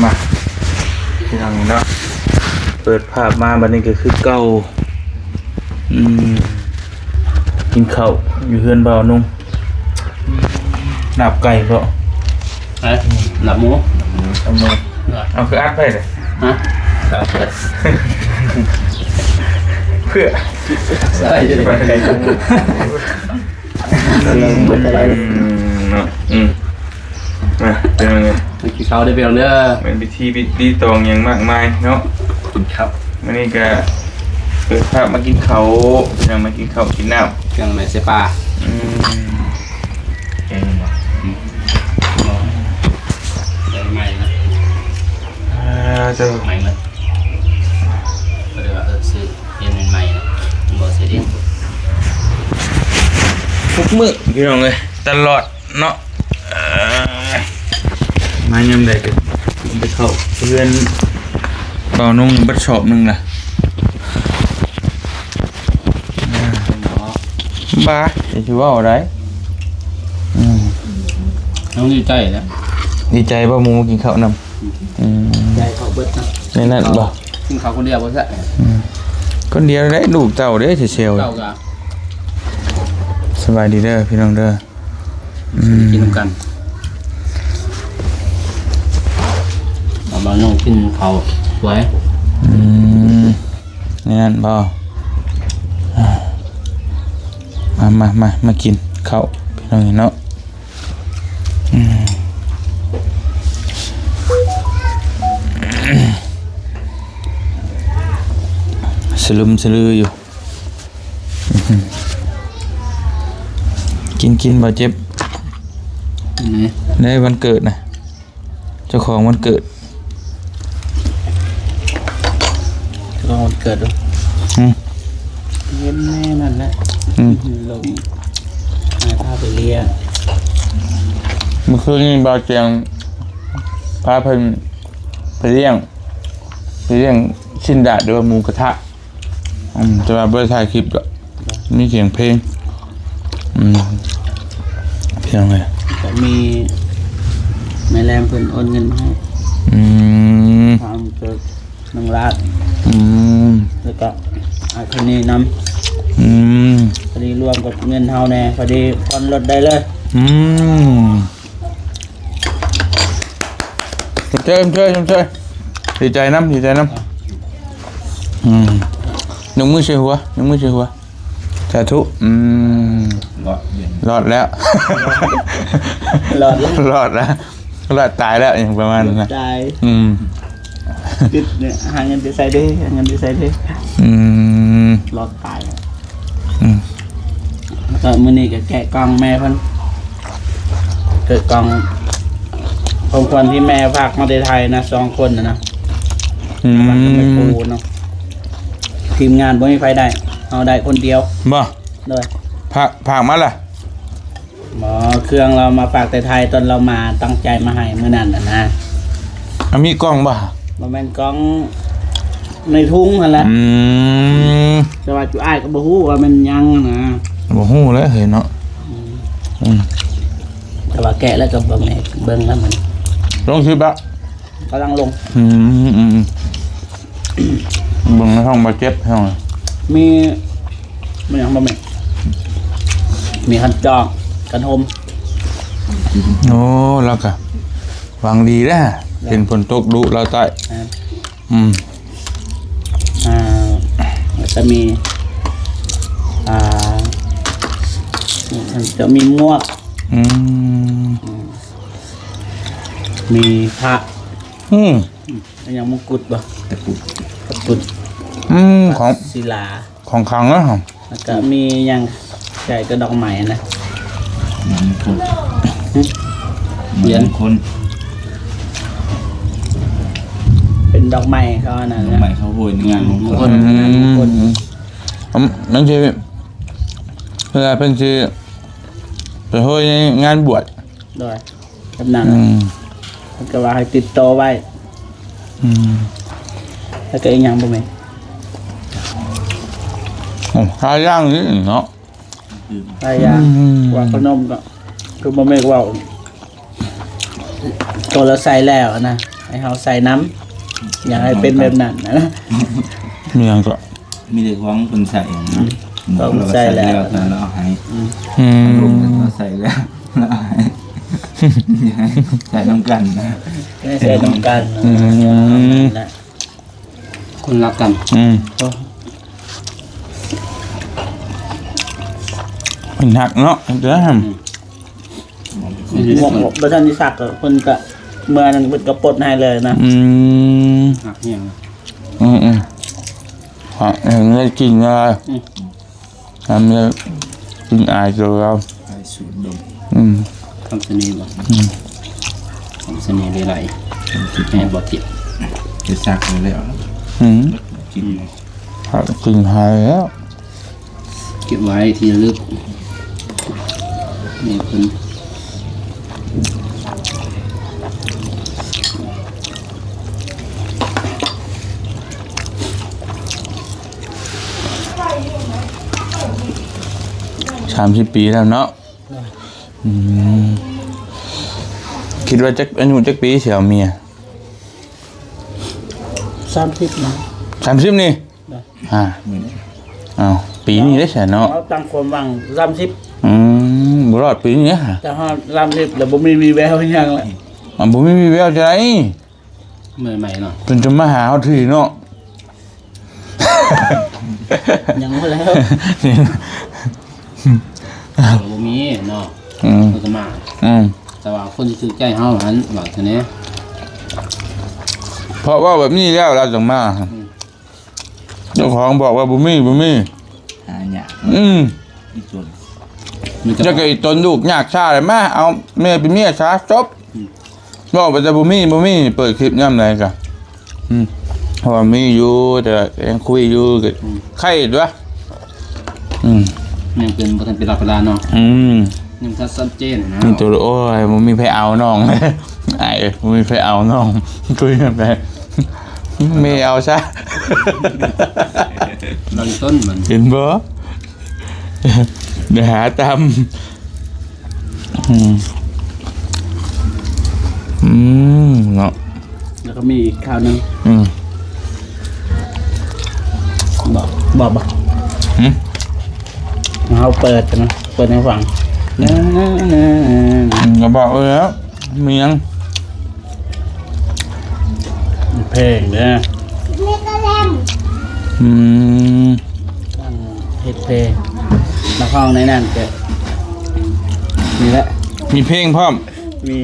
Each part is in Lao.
ມາ ພີ່ນ້ອງເນາະ ເປີດພາບມາບັດນີ້ກໍຄືເກົ່າ. ອືມ ກິນເຂົ້າຢູ່ເຮືອນບ່າວນຸ່ງ. ລາບໄກ່ບໍ? ເອີ ລາບໝູ. ລາບໝູ. ເອົາ ຄືອັດໄວ້ເດ້? ຮະ? ເພື່ອ ໃສ່ ອືມ ເນາະ ອືມ ມາ ພີ່ນ້ອງເອີຍ ມາກິນເຂົ້າເດີພີ່ນ້ອງເດີ. ແມ່ນພິທີພິທີຕອງຫຍັງມາກມາຍເນາະ ກິນເຂົ້າ. ມື້ນີ້ກະເປີດພາບມາກິນເຂົ້າ ພີ່ນ້ອງ ມາກິນເຂົ້າກິນນ້ຳ ເຄື່ອງໃໝ່ໃສ່ປາ. ອືມ ແກງບໍ່? ອືມ ບໍ່ ໃສ່ໃໝ່ນະ. ອ່າ ເຈົ້າ ໃໝ່ເລີຍ ກໍເລີຍວ່າ ເອີ ຊື້ເຮັດໃໝ່ໆນະ ບໍ່ໃສ່ດິນ. ທຸກມື້ພີ່ນ້ອງເອີຍ ຕະຫຼອດເນາະ. ເອີ ມາຍາມໃດກໍໄປເຂົ້າເຮືອນບ່າວນຸ່ງເບິດຊອບໜຶ່ງລະ. ບ້າ ຊິເວົ້າໄດ. ອືມ ນ້ອງດີໃຈແລ້ວ ດີໃຈບໍ່ ໝູກິນເຂົ້ານຳ? ອືມ ໃຈເຂົ້າເບິດນະ ໃນນັ້ນບໍ່? ກິນເຂົ້າຄົນດຽວບໍ່ຊະ? ອືມ ຄົນດຽວໄດ໋ ລູກເຕົ້າເດ້ ເຊວໆ. ເຈົ້າກະ ສະບາຍດີເດີພີ່ນ້ອງເດີ. ອືມ ກິນນຳກັນ ເອົາມານ້ອງກິນເຂົ້າໄວ້. ອືມ ແນວນັ້ນບໍ່? ອ່າ ມາ ມາ ມາ ມາກິນເຂົ້າພີ່ນ້ອງເນາະ. ອືມ ສະລຶມສະລືຢູ່. ກິນ ກິນ ບໍ່ເຈັບ. ອັນນີ້ ໃນວັນເກີດນະ ເຈົ້າຂອງວັນເກີດ ເຈົ້າຂອງວັນເກີດ. ອືມ ເຫັນແນ່ນັ້ນແຫຼະ. ອືມ ລົງ ໃຫ້ພາໄປລ້ຽງ. ມື້ຄືນນີ້ບ່າວແຈງພາເພິ່ນໄປລ້ຽງ ໄປລ້ຽງຊີ້ນດາດ ຫຼືວ່າໝູກະທະ. ອືມ ແຕ່ວ່າບໍ່ໄດ້ຖ່າຍຄລິບດອກ ມີສຽງເພງ. ອືມ ພຽງເລີຍ ກໍມີແມ່ແລມເພິ່ນໂອນເງິນມາໃຫ້. ອືມ ຄວາມເກີດໜຶ່ງລ້ານ. ອືມ ແລ້ວກໍອາຄະນີນຳ. ອືມ ພໍດີລວມກັບເງິນເຮົາແດ່ ພໍດີຜ່ອນລົດໄດ້ເລີຍ. ອືມ ຊົມເຊີຍ ຊົມເຊີຍ ຊົມເຊີຍ ດີໃຈນຳ ດີໃຈນຳ. ອືມ ຍົກມືໃສ່ຫົວ ຍົກມືໃສ່ຫົວ ສາທຸ. ອືມ ລອດ ລອດແລ້ວ ລອດແລ້ວ ລອດແລ້ວ ລອດຕາຍແລ້ວ ຫຍັງປະມານນັ້ນນະ. ຕາຍ. ອືມ ຄິດເນຍ ຫາເງິນໄປໃສເດ ຫາເງິນໄປໃສເດ. ອືມ ລອດຕາຍ. ອືມ ແລ້ວກໍມື້ນີ້ກໍແກະກ່ອງແມ່ເພິ່ນ ແກະກ່ອງຂອງຂວັນທີ່ແມ່ຝາກມາແຕ່ໄທນະ ສອງຄົນນະນະ. ອືມ ແມ່ຄູເນາະ ທີມງານບໍ່ມີໃຜໄດ້ ເຮົາໄດ້ຄົນດຽວ. ບໍ່? ໂດຍ ຝາກ ຝາກມາລະ. ບໍ່ ເຄື່ອງລາວມາຝາກແຕ່ໄທ ຕອນລາວມາຕັ້ງໃຈມາໃຫ້ມື້ນັ້ນນະນະ. ອາ ມີກ່ອງບໍ່? ບໍ່ແມ່ນກ່ອງ ໃນທຸງຫັ້ນແຫຼະ. ອືມ ແຕ່ວ່າຈຸອ້າຍກໍບໍ່ຮູ້ວ່າແມ່ນຫຍັງນະ. ບໍ່ຮູ້ແຫຼະເຮີຍເນາະ. ອືມ ອືມ ແຕ່ວ່າແກະແລ້ວກໍເບິ່ງໃຫ້ເບິ່ງແລ້ວມັນ ລົງຄລິບລະ ກຳລັງລົງ. ອືມ ອືມ ອືມ ເບິ່ງໃນຫ້ອງບາດເຈັບ ຫ້ອງ ມີ ມີຫຍັງບໍ່ແມ່ນ ມີຄັນຈອກ ກັນຫົ່ມ. ໂອ້ ລາວກະຫວັງດີເດ້ ເຫັນຝົນຕົກດຸລາວໃຕ້. ອ່າ ອືມ ອ່າ ແລ້ວກະມີ ອ່າ ຈະມີໝວກ. ອືມ ອືມ ມີພະ. ອືມ ອືມ ອັນຫຍັງ ມົງກຸດບໍ່? ຕະກຸດ ຕະກຸດ. ອືມ ຂອງ ສິລາ ຂອງຂັງນະ. ແລ້ວກະມີຫຍັງໃສ່ກະດອກໄມ້ນະ. ໝາກມຸງຄຸນ. ຫຶ? ໝາກມຸງຄຸນ. ເປັນດອກໄມ້ເຂົາອັນນັ້ນນະ ດອກໄມ້ເຂົາໂຮຍໃນງານມົງຄຸນ. ອືມ ງານມົງຄຸນ. ອືມ ມັນຊິ ເວລາເພິ່ນຊິໄປໂຮຍໃນງານບວດ. ໂດຍ. ແບບນັ້ນ ອືມ ເພິ່ນກໍວ່າໃຫ້ຕິດຕໍ່ໄວ້. ອືມ ແລ້ວກໍອີກຫຍັງບໍ່ແມ່ນ? ໂອ້ ຫຼາຍຢ່າງນີ້ເນາະ ຫຼາຍຢ່າງ. ອືມ ວ່າຂະໜົມກໍຄືບໍ່ແມ່ນເວົ້າ ໂຕລະໃສ່ແລ້ວນະ. ໃຫ້ເຮົາໃສ່ນຳ ຢາກໃຫ້ເປັນແບບນັ້ນນະ. ມີຫຍັງກໍ ມີແຕ່ຂອງເພິ່ນໃສ່ນະ ອືມ ຂອງເພິ່ນໃສ່ແລ້ວ ແລ້ວແຕ່ລາວໃຫ້ ອືມ ອືມ ອາລົມເພິ່ນໃສ່ແລ້ວ ລາວໃຫ້ ໃສ່ນຳກັນນະ ໃສ່ນຳກັນ ອືມ ນະ ຄົນຮັກກັນ ອືມ ໂອ້ ເພິ່ນຮັກເນາະ ເອີ ອືມ ບໍ່ ບໍ່ ບໍ່ທັນໄດ້ຊັກ ເພິ່ນກະເມື່ອນັ້ນເພິ່ນກະປົດໃຫ້ເລີຍນະ ອືມ ຮັກແຮງ ອືມໆ ຮັກແຮງ ໄດ້ກິນອາຍ ອືມ ທຳແລ້ວກິນອາຍໂຕລາວ ອາຍສູດດົມ ອືມ ຄຳສະເໜ່ບໍ່ ອືມ ຄຳສະເໜ່ຫຼາຍໆ ແມ່ນບໍ່ຕິດ ໄປຊັກແລ້ວ ອືມ ກິນ ກິນຫາຍແລ້ວ. ເກັບໄວ້ທີ່ລະລຶກ ນີ້ເພິ່ນ ສາມສິບປີແລ້ວເນາະ ອືມ ຄິດວ່າຈັກ ອາຍຸຈັກປີຊິເອົາເມຍ? ສາມສິບນະ ສາມສິບນີ້ ນະ ອ່າ ອ້າວ ປີນີ້ເດ້ຊະເນາະ ເຮົາຕັ້ງຄວາມຫວັງສາມສິບ ອືມ ບໍ່ຮອດປີນີ້ ຈະຮອດສາມສິບແລ້ວບໍ່ມີວີ່ແວວຫຍັງລະ ອ່າ ບໍ່ມີວີ່ແວວຈັ່ງໃດ ເມື່ອໃໝ່ເນາະ ເພິ່ນຈະມາຫາເຮົາທີເນາະ ຍັງບໍ່ແລ້ວ ບໍ່ມີເນາະ ອືມ ເພິ່ນກໍມາ ອືມ ແຕ່ວ່າຄົນທີ່ຖືກໃຈເຮົາຫັ້ນ ວ່າຊະແນ່ ເພາະເວົ້າແບບນີ້ແລ້ວລາວຈັ່ງມາ ອືມ ເຈົ້າຂອງບອກວ່າບໍ່ມີ ບໍ່ມີ ຫາຍາກ ອືມ ອີ່ຕົນ ແລ້ວກໍອີ່ຕົນລູກຍາກຊາເລີຍ ມາເອົາແມ່ເປັນເມຍຊະ ຈົບ ອືມ ເວົ້າໄປແຕ່ບໍ່ມີ ບໍ່ມີ ເປີດຄລິບຍາມໃດກໍ ອືມ ເພາະວ່າມີຢູ່ ແຕ່ວ່າຍັງຄຸຍຢູ່ ກໍ ອືມ ໄຄຕົວະ ອືມ ຍັງເປັນ ບໍ່ທັນເປັນຫຼັກເປັນລາວເນາະ ອືມ ຍັງບໍ່ທັນຊັດເຈນນະ ມີແຕ່ ໂອ້ຍ ບໍ່ມີໃຜເອົານ້ອງ ອ້າຍເອີຍ ບໍ່ມີໃຜເອົານ້ອງ ຄຸຍກັນໄປ ແມ່ເອົາຊະ ຫຼັງຕົ້ນມັນ ເຫັນບໍ່ ໄດ້ຫາຕາມ ອືມ ອືມ ເນາະ ແລ້ວກໍມີອີກຂ່າວໜຶ່ງ ອືມ ບອກ ບອກບໍ່ ຫືມ ເຮົາເປີດນະ ເປີດໃຫ້ຟັງ ອືມ ກໍບອກເອີຍແລ້ວ ມີຫຍັງ ເພງເດ້ ອືມ ເຮັດເພງ ນັກຮ້ອງໃນນັ້ນກໍ ນີ້ແຫຼະ ມີເພງພ້ອມ ມີ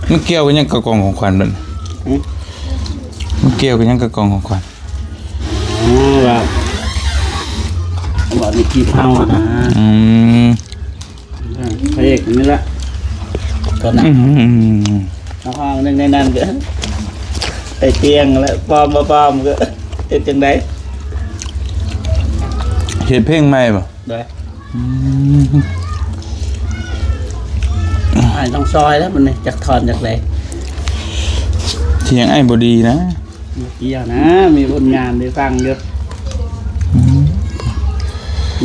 ມັນກ່ຽວກັນຫຍັງກັບກ່ອງຂອງຂວັນບັດນີ້? ຫື? ມັນກ່ຽວກັນຫຍັງກັບກ່ອງຂອງຂວັນ? ອໍ ວ່າ ວ່າມີຄລິບເຮົານະ ອືມ ອ່າ ພະເອກນີ້ລະ ຕອນນັ້ນ ອືມ ເຮົາເອົາໜຶ່ງໃນນັ້ນກໍໄປຕຽງແລ້ວ ປອມບໍ່ປອມກໍເຮັດຈັ່ງໃດ? ເຮັດເພງໃໝ່ບໍ່? ໂດຍ ອືມ ອ້າຍຕ້ອງຊ່ອຍແລ້ວບັດນີ້ ຈັກທ່ອນຈັກໃດ ສຽງອ້າຍບໍ່ດີນະ ບໍ່ກ່ຽວນະ ມີຜົນງານໄດ້ຟັງຢູ່ ອືມ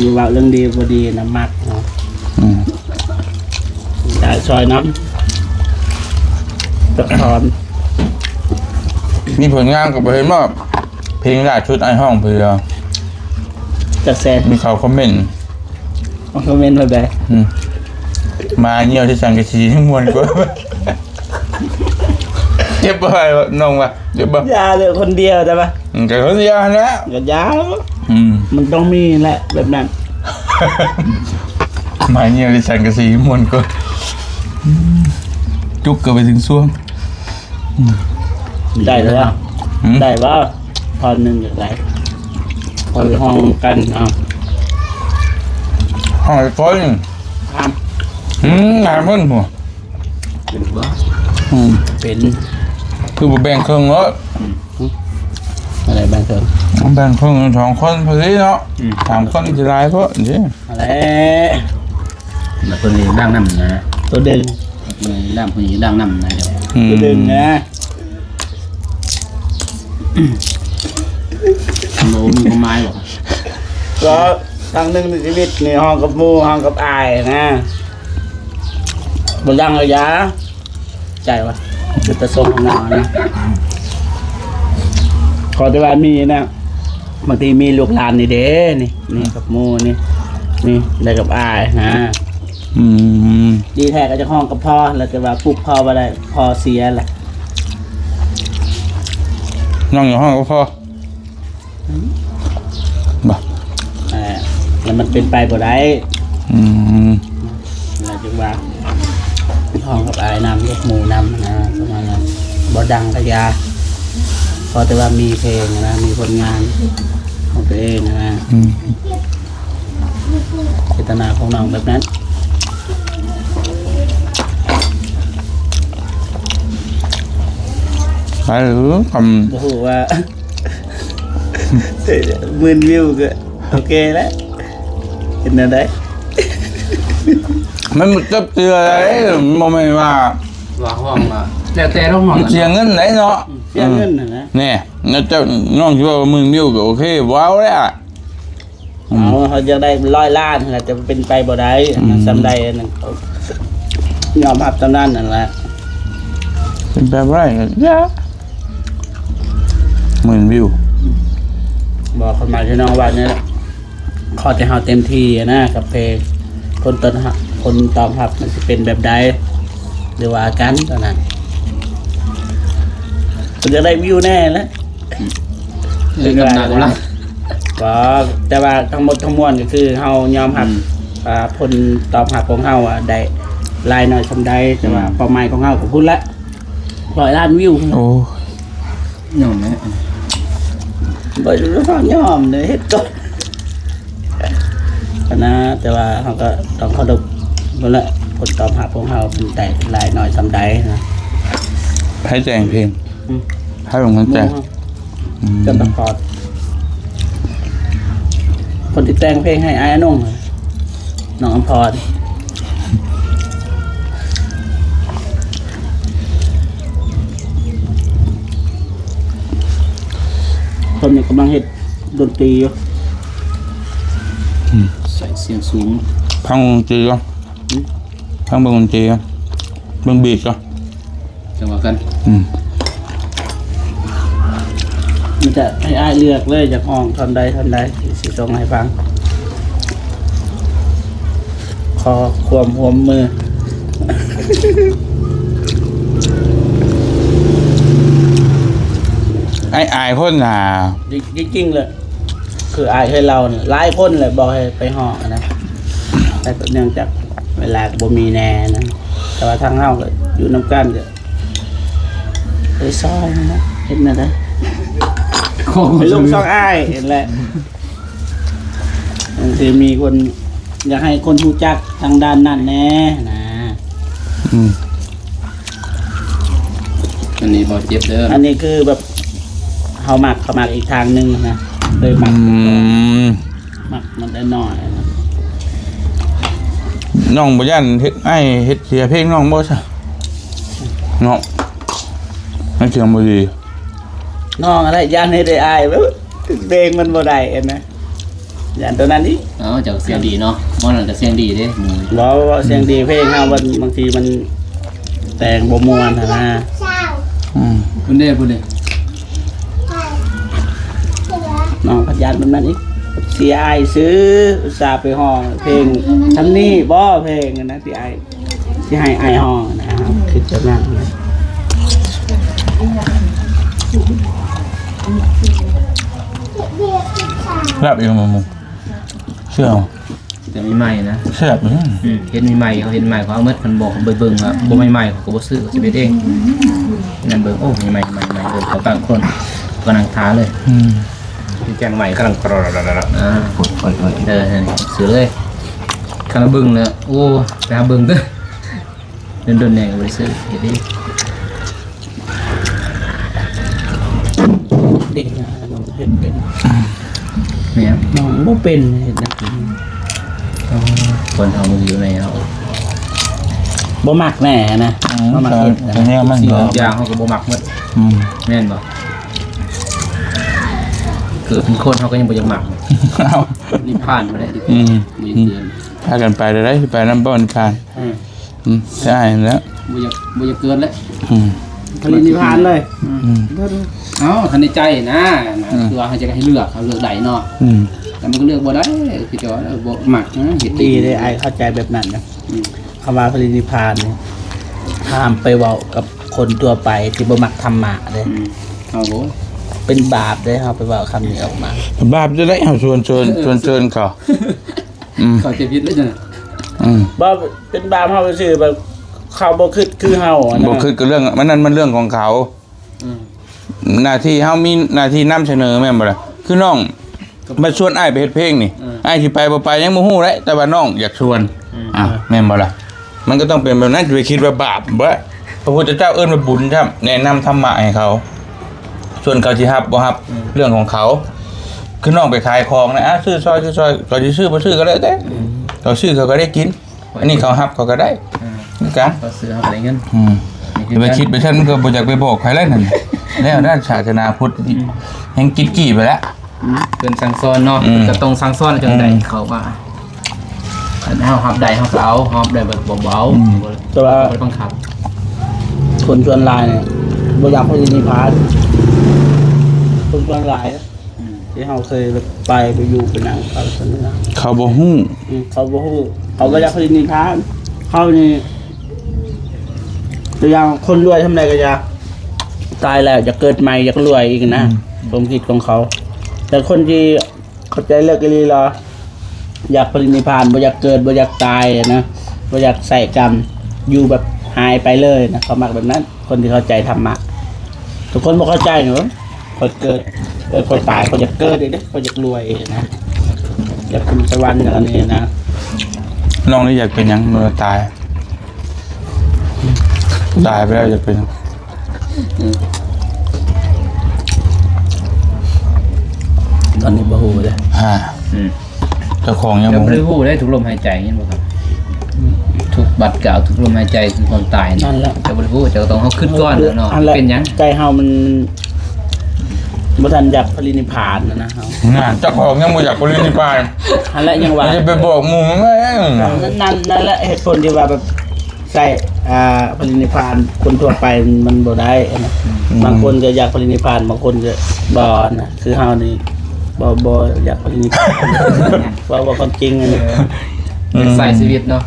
ຢູ່ເວົ້າເລື່ອງດີບໍ່ດີນະ ມັກເນາະ ອືມ ໄດ້ຊ່ອຍນຳ ຈັກທ່ອນ ມີຜົນງານກໍບໍ່ເຫັນບໍ່ ເພງລ່າສຸດອ້າຍຮ້ອງເທື່ອ ຈັກແສນ ມີເຂົາຄອມເມັນ ຄອມເມັນວ່າໃດ? ອືມ ໝາຍ່ຽວທີ່ສັງກະສີຍັງມ່ວນກວ່າ ເຈັບບໍ່ ນ້ອງວ່າ ເຈັບບໍ່? ຢ່າເລີຍ ຄົນດຽວໄດ້ປະ? ອືມ ກໍຄົນດຽວຫັ້ນແຫຼະ ກໍຢ່າ ອືມ ມັນຕ້ອງມີແຫຼະແບບນັ້ນ ໝາຍ່ຽວທີ່ສັງກະສີມ່ວນກວ່າ ອືມ ຈຸກເຂົ້າໄປເຖິງຊວງ ອືມ ໄດ້ແລ້ວ ອືມ ໄດ້ບໍ່? ທ່ອນໜຶ່ງກໍໄດ້ ເຮົາຮ້ອງກັນເອົາ ຮ້ອງໄປກ່ອນ ອືມ ຫາເພິ່ນບໍ່? ເປັນບໍ່? ອືມ ເປັນ ຄືບໍ່ແບ່ງເຄິ່ງໂລດ? ອືມ ອືມ ອັນໃດແບ່ງເຄິ່ງ? ແບ່ງເຄິ່ງສອງຄົນພໍດີເນາະ ອືມ ສາມຄົນຊິຫຼາຍໂພດເດ້ ຫັ້ນແຫຼະ ແລ້ວເພິ່ນນີ້ດັງນຳນະ ໂຕດຶງ ເພິ່ນນີ້ດັງ ເພິ່ນນີ້ດັງນຳນະ ອືມ ໂຕດຶງນະ ໂລມີຄວາມໝາຍບໍ່? ກໍຄັ້ງໜຶ່ງໃນຊີວິດນີ້ ຮ້ອງກັບໝູ່ ຮ້ອງກັບອ້າຍນະ ບໍ່ດັງກໍຢ່າ ໃຈວະ ຈຸດປະສົງຂອງເຮົານະ ຂໍແຕ່ວ່າມີນະ ບາງທີມີລູກຫຼານນີ້ເດ້ ນີ້ ນີ້ກັບໝູ່ນີ້ ນີ້ໄດ້ກັບອ້າຍນະ. ອືມ ດີແທ້ກໍຈະຮ້ອງກັບພໍ່ ແລ້ວແຕ່ວ່າປຸບພໍ່ບໍ່ໄດ້ ພໍ່ເສຍລະ ນ້ອງຢາກຮ້ອງກັບພໍ່. ບໍ່ ເອີ ແລ້ວມັນເປັນໄປບໍ່ໄດ້. ອືມ ແລ້ວຈຶ່ງວ່າຮ້ອງກັບອ້າຍນຳ ກັບໝູ່ນຳນະ ປະມານນັ້ນ ບໍ່ດັງກະຢ່າ ຂໍແຕ່ວ່າມີເພງນະ ມີຜົນງານຂອງຕົວເອງນະ. ອືມ ເຈດຕະນາຂອງນ້ອງແບບນັ້ນ ໄປເອີ ຄຳ ບໍ່ຮູ້ວ່າ ໝື່ນວິວກໍໂອເຄແລ້ວ ເປັນແນວໃດ? ມັນບໍ່ຈັບເທື່ອໃດ ມັນບໍ່ແມ່ນວ່າ ວ່າຮ້ອງວ່າ ແລ້ວແຕ່ລາວຮ້ອງ ມັນເສຍເງິນໃດເນາະ ເສຍເງິນຫັ້ນນະ. ແນ່ ແລ້ວເຈົ້າ ນ້ອງຊິວ່າໝື່ນວິວກໍໂອເຄ ບໍ່ເອົາແລ້ວ. ອືມ ເຮົາ ເຮົາຢາກໄດ້ຮ້ອຍລ້ານຫັ້ນແຫຼະ ແຕ່ເປັນໄປບໍ່ໄດ້ ອືມ ມັນສ່ຳໃດ ອັນນັ້ນ ຍອມຮັບສ່ຳນັ້ນຫັ້ນແຫຼະ ເປັນໄປບໍ່ໄດ້ກໍຢ່າ ໝື່ນວິວ. ບໍ່ ຄວາມໝາຍທີ່ນ້ອງວ່ານີ້ແຫຼະ ຂໍແຕ່ເຮົາເຕັມທີ່ນະ ກັບເພງ ຜົນຕອນຮັບ ຜົນຕອບຮັບມັນຊິເປັນແບບໃດ ຫຼືວ່າກັນຕອນນັ້ນ ເພິ່ນຢາກໄດ້ວິວແນ່ແຫຼະ. ເອີ ກຳນະກຳລັງ ກໍ ແຕ່ວ່າທັງໝົດທັງມວນກໍຄືເຮົາຍອມຮັບ ອືມ ອ່າ ຜົນຕອບຮັບຂອງເຮົາອະ ໄດ້ຫຼາຍໜ້ອຍສ່ຳໃດ ແຕ່ວ່າ ອືມ ເປົ້າໝາຍຂອງເຮົາກໍພຸ້ນລະ ຮ້ອຍລ້ານວິວ. ໂອ້ຍ ຍອມແຫຼະ ບໍ່ໄດ້ຟ້າວຍອມເດ້ ເຮັດກ່ອນຫັ້ນນະ ແຕ່ວ່າເຮົາກໍຕ້ອງເຄົາລົບພຸ້ນລະ ຜົນຕອບຮັບຂອງເຮົາເປັນໄດ້ຫຼາຍໜ້ອຍສ່ຳໃດນະ. ໃຜແຕ່ງເພງ? ອືມ ໃຜເປັນຄົນແຕ່ງ? ໝູ່ເຮົາ ອືມ ຈັນຕະພອນ ຄົນທີ່ແຕ່ງເພງໃຫ້ອ້າຍອານົງ ນ້ອງອຳພອນ ເພິ່ນນີ້ກຳລັງເຮັດດົນຕີຢູ່. ອືມ ໃສ່ສຽງສູງ ຟັງດົນຕີກ່ອນ. ຫືມ ຟັງເບິ່ງດົນຕີກ່ອນ ເບິ່ງບີດກ່ອນ. ຈັ່ງວ່າກັນ. ອືມ ມີແຕ່ໃຫ້ອ້າຍເລືອກເລີຍ ຢາກຮ້ອງທ່ອນໃດທ່ອນໃດ ຊິສົ່ງໃຫ້ຟັງ ຂໍຄວາມຮ່ວມມື. ອ້າຍອາຍຄົນນະ ຈິງໆ ເລີຍ ຄືອ້າຍເຄີຍເລົ່ານະ ຫຼາຍຄົນແຫຼະບອກໃຫ້ໄປຮ້ອງນະ ແຕ່ກໍເນື່ອງຈາກເວລາກໍບໍ່ມີແນ່ນະ ແຕ່ວ່າທາງເຮົາກໍຢູ່ນຳກັນກໍ ເອີ ຊອຍຫັ້ນນະ ເຮັດແນວໃດ ເປັນລູກຊອງອ້າຍຫັ້ນແຫຼະ ບາງທີມີຄົນ ຢາກໃຫ້ຄົນຮູ້ຈັກທາງດ້ານນັ້ນແດ່ນະ. ອືມ ອັນນີ້ບໍ່ເຈັບເດີ ອັນນີ້ຄືແບບ ເຮົາມັກ ເຂົາມັກອີກທາງໜຶ່ງນະ ເລີຍມັກ ອືມ ມັກມັນແຕ່ນ້ອຍນະ. ນ້ອງບໍ່ຢ້ານເຮັດ ອ້າຍເຮັດເສຍເພງນ້ອງບໍ່ຊະ ເນາະ? ໃຫ້ສຽງບໍ່ດີ ນ້ອງຫັ້ນແຫຼະຢ້ານເຮັດໃຫ້ອ້າຍແບບເພງມັນບໍ່ໄດ້ຫັ້ນນະ ຢ້ານຕົວນັ້ນອີກ. ເອົາ ເຈົ້າສຽງດີເນາະ ໝໍນັ້ນກໍສຽງດີເດ້. ບໍ່ ເວົ້າສຽງດີ ເພງເຮົາມັນ ບາງທີມັນແຕ່ງບໍ່ມ່ວນຫັ້ນນະ. ອືມ ພຸ້ນເດ້ ພຸ້ນເດ້. ນ້ອງພັດຢ້ານປານນັ້ນອີກ ເສຍອ້າຍຊື່ ອຸດສ່າໄປຮ້ອງເພງຊ່ຳນີ້ບໍ່ ເພງຫັ້ນນະ ທີ່ອ້າຍ ຊິໃຫ້ອ້າຍຮ້ອງນະ ຄິດແບບນັ້ນນະ. ແຊບອີກ ໝູ່ ເຊື່ອ ແຕ່ໃໝ່ໆນະ ແຊບ ອືມ ເຫັນໃໝ່ໆ ເຂົາເຫັນໃໝ່ ເຂົາເອົາໝົດ ຄັນບໍ່ໄປເບິ່ງວ່າບໍ່ໃໝ່ໆ ເຂົາກໍບໍ່ຊື້ ເຂົາຊິເຮັດເອງ. ນັ້ນເບິ່ງ ໂອ້ ໃໝ່ໆ ໃໝ່ໆ ເບິ່ງເຂົາຕັ້ງຄົນ ກໍນັ່ງຖ້າເລີຍ. ອືມ ແກງໃໝ່ກຳລັງ ອາ ໂອ້ຍໆໆ ເອີ ຊື້ເລີຍ. ຄັນເບິ່ງແລ້ວ ໂອ້ ໄປຫາເບິ່ງເດີ ດົນໆແດ່ກໍບໍ່ໄດ້ຊື້ ເຮັດເອງ. ເດັກນະ ນ້ອງເຮັດເປັນ ແມ່ນ ນ້ອງບໍ່ເປັນເຮັດນະ. ອໍ ຄົນເຮົາມັນຢູ່ໃນເຮົາ ບໍ່ມັກແນ່ນະ ອືມ ບໍ່ມັກເຮັດນະ ແນວມັນ ສິ່ງທຸກຢ່າງເຮົາກໍບໍ່ມັກໝົດ. ອືມ ແມ່ນບໍ່? ເກີດເປັນຄົນເຮົາກໍຍັງບໍ່ຢາກມັກ ເອົ້າ ນິບພານບໍ່ໄດ້ ອືມ ບໍ່ຢາກເກີດ ພາກັນໄປແລ້ວໃດ໋ ໄປນຳບໍ່ນິບພານ. ອືມ ອືມ ໃຊ່ແລ້ວ ບໍ່ຢາກ ບໍ່ຢາກເກີດແລ້ວ. ອືມ ປະລິນິບພານເລີຍ. ອືມ ເອົ້າ ຄັນໃນໃຈນະ ອືມ ຄືວ່າເຮົາຈະໃຫ້ເລືອກ ເຮົາເລືອກໄດ້ເນາະ. ອືມ ແຕ່ມັນກໍເລືອກບໍ່ໄດ້ ຄືຈະວ່າບໍ່ມັກນະ ເຮັດ ດີເດ້ ອ້າຍເຂົ້າໃຈແບບນັ້ນນະ. ອືມ ຄຳວ່າປະລິນິບພານນີ້ ຫ້າມໄປເວົ້າກັບຄົນທົ່ວໄປທີ່ບໍ່ມັກທຳມະເດ້. ອືມ ເຮົາ ໂອ້ຍ ເປັນບາບເດ້ ເຮົາໄປເວົ້າຄຳນີ້ອອກມາ. ບາບຈະໄດ້ ເຮົາຊວນເຊີນ ເອີ ຊວນເຊີນເຂົາ. ອືມ ເຂົາຈະຜິດເລີຍນະ. ອືມ ບໍ່ ເປັນບາບເຮົາຊື່ ແບບເຂົາບໍ່ຄິດຄືເຮົານະ ບໍ່ຄິດຄືເລື່ອງ ມັນນັ້ນມັນເລື່ອງຂອງເຂົາ. ອືມ ໜ້າທີ່ເຮົາມີໜ້າທີ່ນຳສະເໜີແມ່ນບໍ່ລະ? ຄືນ້ອງມາຊວນອ້າຍໄປເຮັດເພງນີ້ ເອີ ອ້າຍຊິໄປບໍ່ໄປຍັງບໍ່ຮູ້ເດ້ ແຕ່ວ່ານ້ອງຢາກຊວນ. ອືມ ອາ ແມ່ນບໍ່ລະ? ມັນກໍຕ້ອງເປັນແບບນັ້ນ ຈະໄປຄິດວ່າບາບ. ບໍ່ ພະພຸດທະເຈົ້າເອີ້ນວ່າບຸນຊ້ຳ ແນະນຳທຳມະໃຫ້ເຂົາ ສ່ວນເຂົາຊິຮັບບໍ່ຮັບ ອືມ ເລື່ອງຂອງເຂົາ. ຄືນ້ອງໄປຂາຍຂອງນະ ອາ ຊື້ຊອຍ ຊື້ຊອຍ ເຂົາຊິຊື້ບໍ່ຊື້ກໍແລ້ວແຕ່ ອືມ ເຂົາຊື້ເຂົາກໍໄດ້ກິນ. ອັນນີ້ເຂົາຮັບເຂົາກໍໄດ້ ອືມ ຄືກັນ ເຂົາຊື້ເຮົາກໍໄດ້ເງິນ. ອືມ ຢ່າໄປຄິດໄປຊັ້ນ ມັນກໍບໍ່ຢາກໄປບອກໃຜແລ້ວນັ້ນ. ແລ້ວດ້ານສາສະໜາພຸດ ອືມ ແຮ່ງກິດຈີ້ໄປແລ້ວ. ອືມ ເພິ່ນສັ່ງສອນເນາະ ອືມ ກໍຕ້ອງສັ່ງສອນຈັ່ງໃດ ອືມ ເຂົາວ່າ ຄັນເຮົາຮັບໄດ້ເຮົາກໍເອົາ ຮັບໄດ້ບໍ່ ບໍ່ເອົາ. ອືມ ແຕ່ວ່າ ບໍ່ໄດ້ບັງຄັບ. ຄົນສ່ວນຫຼາຍນີ້ບໍ່ຢາກໄປນິບພານ ຄົນສ່ວນຫຼາຍ ອືມ ທີ່ເຮົາເຄີຍໄປ ໄປຢູ່ໄປນຳເຂົາຊັ້ນນະ ເຂົາບໍ່ຮູ້. ອືມ ເຂົາບໍ່ຮູ້ ເຂົາບໍ່ຢາກໄປນິບພານ. ເຮົານີ້ ຕົວຢ່າງຄົນລວຍທຳໃດກໍຢາກ ຕາຍແລ້ວຢາກເກີດໃໝ່ ຢາກລວຍອີກນະ ອືມ ຄວາມຄິດຂອງເຂົາ. ແຕ່ຄົນທີ່ເຂົ້າໃຈເລິກອີ່ຫຼີລະ ຢາກປະລິນິບພານ ບໍ່ຢາກເກີດ ບໍ່ຢາກຕາຍນະ ບໍ່ຢາກໃຊ້ກຳ ຢູ່ແບບຫາຍໄປເລີຍນະ ເຂົາມັກແບບນັ້ນ. ຄົນທີ່ເຂົ້າໃຈທຳມະ ທຸກຄົນບໍ່ເຂົ້າໃຈເນາະ. ຂ້ອຍເກີດ ເອີ ຂ້ອຍຕາຍ ຂ້ອຍຢາກເກີດອີກເດ້ ຂ້ອຍຢາກລວຍອີກນະ ຢາກຂຶ້ນສະຫວັນ ຢາກອັນນີ້ນະ. ນ້ອງນີ້ຢາກເປັນຫຍັງເມື່ອຕາຍ? ຕາຍໄປແລ້ວຢາກເປັນຫຍັງ? ອືມ ຕອນນີ້ບໍ່ຮູ້ເດ້. ຮະ ອືມ ເຈົ້າຂອງຍັງ ເຈົ້າບໍ່ ບໍ່ໄດ້ຮູ້ເດ້ ທຸກລົມຫາຍໃຈ ເຫັນບໍ່ຄັບ? ອືມ ທຸກບາດກ້າວ ທຸກລົມຫາຍໃຈຄືຄວາມຕາຍ. ນັ້ນແຫຼະ ເຈົ້າບໍ່ໄດ້ຮູ້ ເຈົ້າຕ້ອງເຮົາຄິດກ່ອນເນາະ ເປັນຫຍັງ ໃຈເຮົາມັນບໍ່ທັນຢາກປະລິນິບພານນະ ເຮົາ ນັ້ນ ເຈົ້າຂອງຍັງບໍ່ຢາກປະລິນິບພານ. ຫັ້ນແຫຼະ ຍັງວ່າ ຈະໄປບອກໝູ່ມັນແມ່ນ ນັ້ນ ນັ້ນແຫຼະ ເຫດຜົນທີ່ວ່າແບບ ໃຊ້ ອ່າ ປະລິນິບພານຄົນທົ່ວໄປມັນບໍ່ໄດ້ນະ. ອືມ ບາງຄົນກໍຢາກປະລິນິບພານ ບາງຄົນກໍບໍ່ນະ. ຄືເຮົານີ້ບໍ່ ບໍ່ຢາກປະລິນິບພານ ເວົ້າ ເວົ້າຄວາມຈິງອັນນີ້ ເອີ ອືມ ຢາກໃຊ້ຊີວິດເນາະ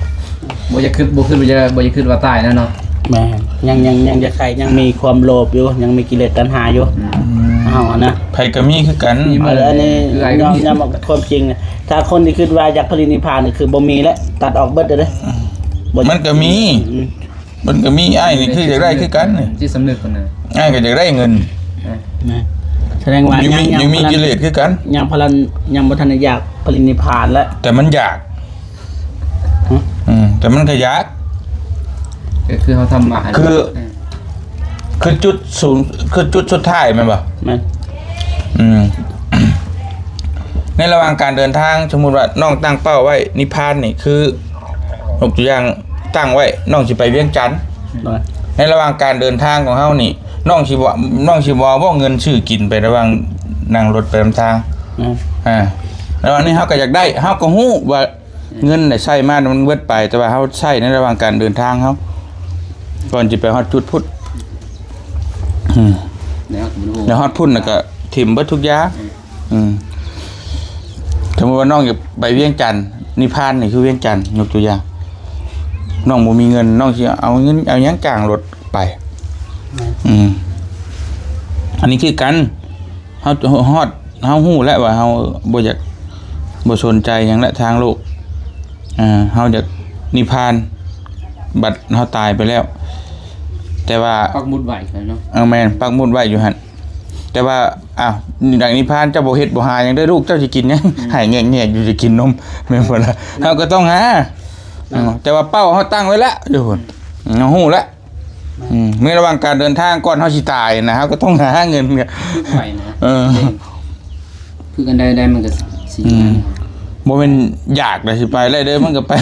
ບໍ່ຢາກຄິດ ບໍ່ຄິດວ່າຈະ ບໍ່ຢາກຄິດວ່າຕາຍແລ້ວເນາະ. ແມ່ນ ຍັງ ຍັງ ຍັງຢາກໃຊ້ ຍັງມີຄວາມໂລບຢູ່ ຍັງມີກິເລດຕັນຫາຢູ່. ອືມ ເຮົານະ ໃຜກໍມີຄືກັນ. ເອີ ອັນນີ້ຍອມ ຍອມຮັບຄວາມຈິງ. ຖ້າຄົນທີ່ຄິດວ່າຢາກປະລິນິບພານ ກໍຄືບໍ່ມີແຫຼະ ຕັດອອກເບິດເລີຍ. ອືມ ບໍ່ ມັນກໍມີ ອືມ ມັນກໍມີ. ອ້າຍນີ້ຄືຢາກໄດ້ຄືກັນນີ້ ຈິດສຳນຶກພຸ້ນນະ ອ້າຍກໍຢາກໄດ້ເງິນ. ເອີ ນະ ສະແດງວ່າຍັງມີ ຍັງ ຍັງມີກິເລດຄືກັນ ຍັງພະລັນ ຍັງບໍ່ທັນໄດ້ຢາກປະລິນິບພານແຫຼະ ແຕ່ມັນຢາກ. ຮະ ອືມ ແຕ່ມັນກໍຢາກ ກໍຄືເຮົາທຳມາ ຄື ເອີ ຄືຈຸດສູງ ຄືຈຸດສຸດທ້າຍແມ່ນບໍ່? ແມ່ນ. ອືມ ໃນລະຫວ່າງການເດີນທາງ ສົມມຸດວ່ານ້ອງຕັ້ງເປົ້າໄວ້ນິບພານນີ້ ຄືຍົກຕົວຢ່າງຕັ້ງໄວ້ ນ້ອງຊິໄປວຽງຈັນ. ໂດຍ. ໃນລະຫວ່າງການເດີນທາງຂອງເຮົານີ້ ນ້ອງຊິບໍ່ ນ້ອງຊິບໍ່ເອົາບໍ່ເງິນຊື້ກິນໄປລະຫວ່າງນັ່ງລົດໄປນຳທາງ? ແມ່ນ. ອາ ລະຫວ່າງນີ້ເຮົາກໍຢາກໄດ້ ເຮົາກໍຮູ້ວ່າ ເງິນໄດ້ໃຊ້ມາມັນເບິດໄປ ແຕ່ວ່າເຮົາໃຊ້ໃນລະຫວ່າງການເດີນທາງເຮົາ ກ່ອນຊິໄປຮອດຈຸດພຸ້ນ. ອືມ ແລ້ວ ແລ້ວຮອດພຸ້ນແລ້ວກໍຖິ້ມເບິດທຸກຢ່າງ. ອືມ ອືມ ສົມມຸດວ່ານ້ອງຢາກໄປວຽງຈັນ ນິບພານນີ້ຄືວຽງຈັນ ຍົກຕົວຢ່າງ ນ້ອງບໍ່ມີເງິນ ນ້ອງຊິເອົາເງິນເອົາຫຍັງຈ້າງລົດໄປ? ແມ່ນ. ອືມ ອັນນີ້ຄືກັນ ເຮົາຮອດ ເຮົາຮູ້ແລ້ວວ່າເຮົາບໍ່ຢາກ ບໍ່ສົນໃຈຫຍັງແຫຼະທາງໂລກ. ເຮົາຢາກນິບພານ ບັດເຮົາຕາຍໄປແລ້ວ ແຕ່ວ່າປັກໝຸດໄວ້ເນາະ. ເອີ ແມ່ນ ປັກໝຸດໄວ້ຢູ່ຫັ້ນ ແຕ່ວ່າ ອ້າວ ຢາກນິບພານ ເຈົ້າບໍ່ເຮັດບໍ່ຫາຫຍັງເດີລູກ ເຈົ້າຊິກິນຫຍັງ? ອືມ ໃຫ້ແງກໆຢູ່ ຊິກິນນົມ ແມ່ນບໍ່ລະ? ເຮົາກໍຕ້ອງຫາ ແຕ່ວ່າເປົ້າເຮົາຕັ້ງໄວ້ແລ້ວຢູ່ພຸ້ນ ເຮົາຮູ້ແລ້ວ. ອືມ ໃນລະຫວ່າງການເດີນທາງກ່ອນເຮົາຊິຕາຍນະ ເຮົາກໍຕ້ອງຫາເງິນ. ເອີ ຝຶກອັນໃດໄດ້ມັນກໍຊິ ອືມ ບໍ່ແມ່ນຢາກແລ້ວຊິໄປໄດ້ເດີ ມັນກໍໄປ.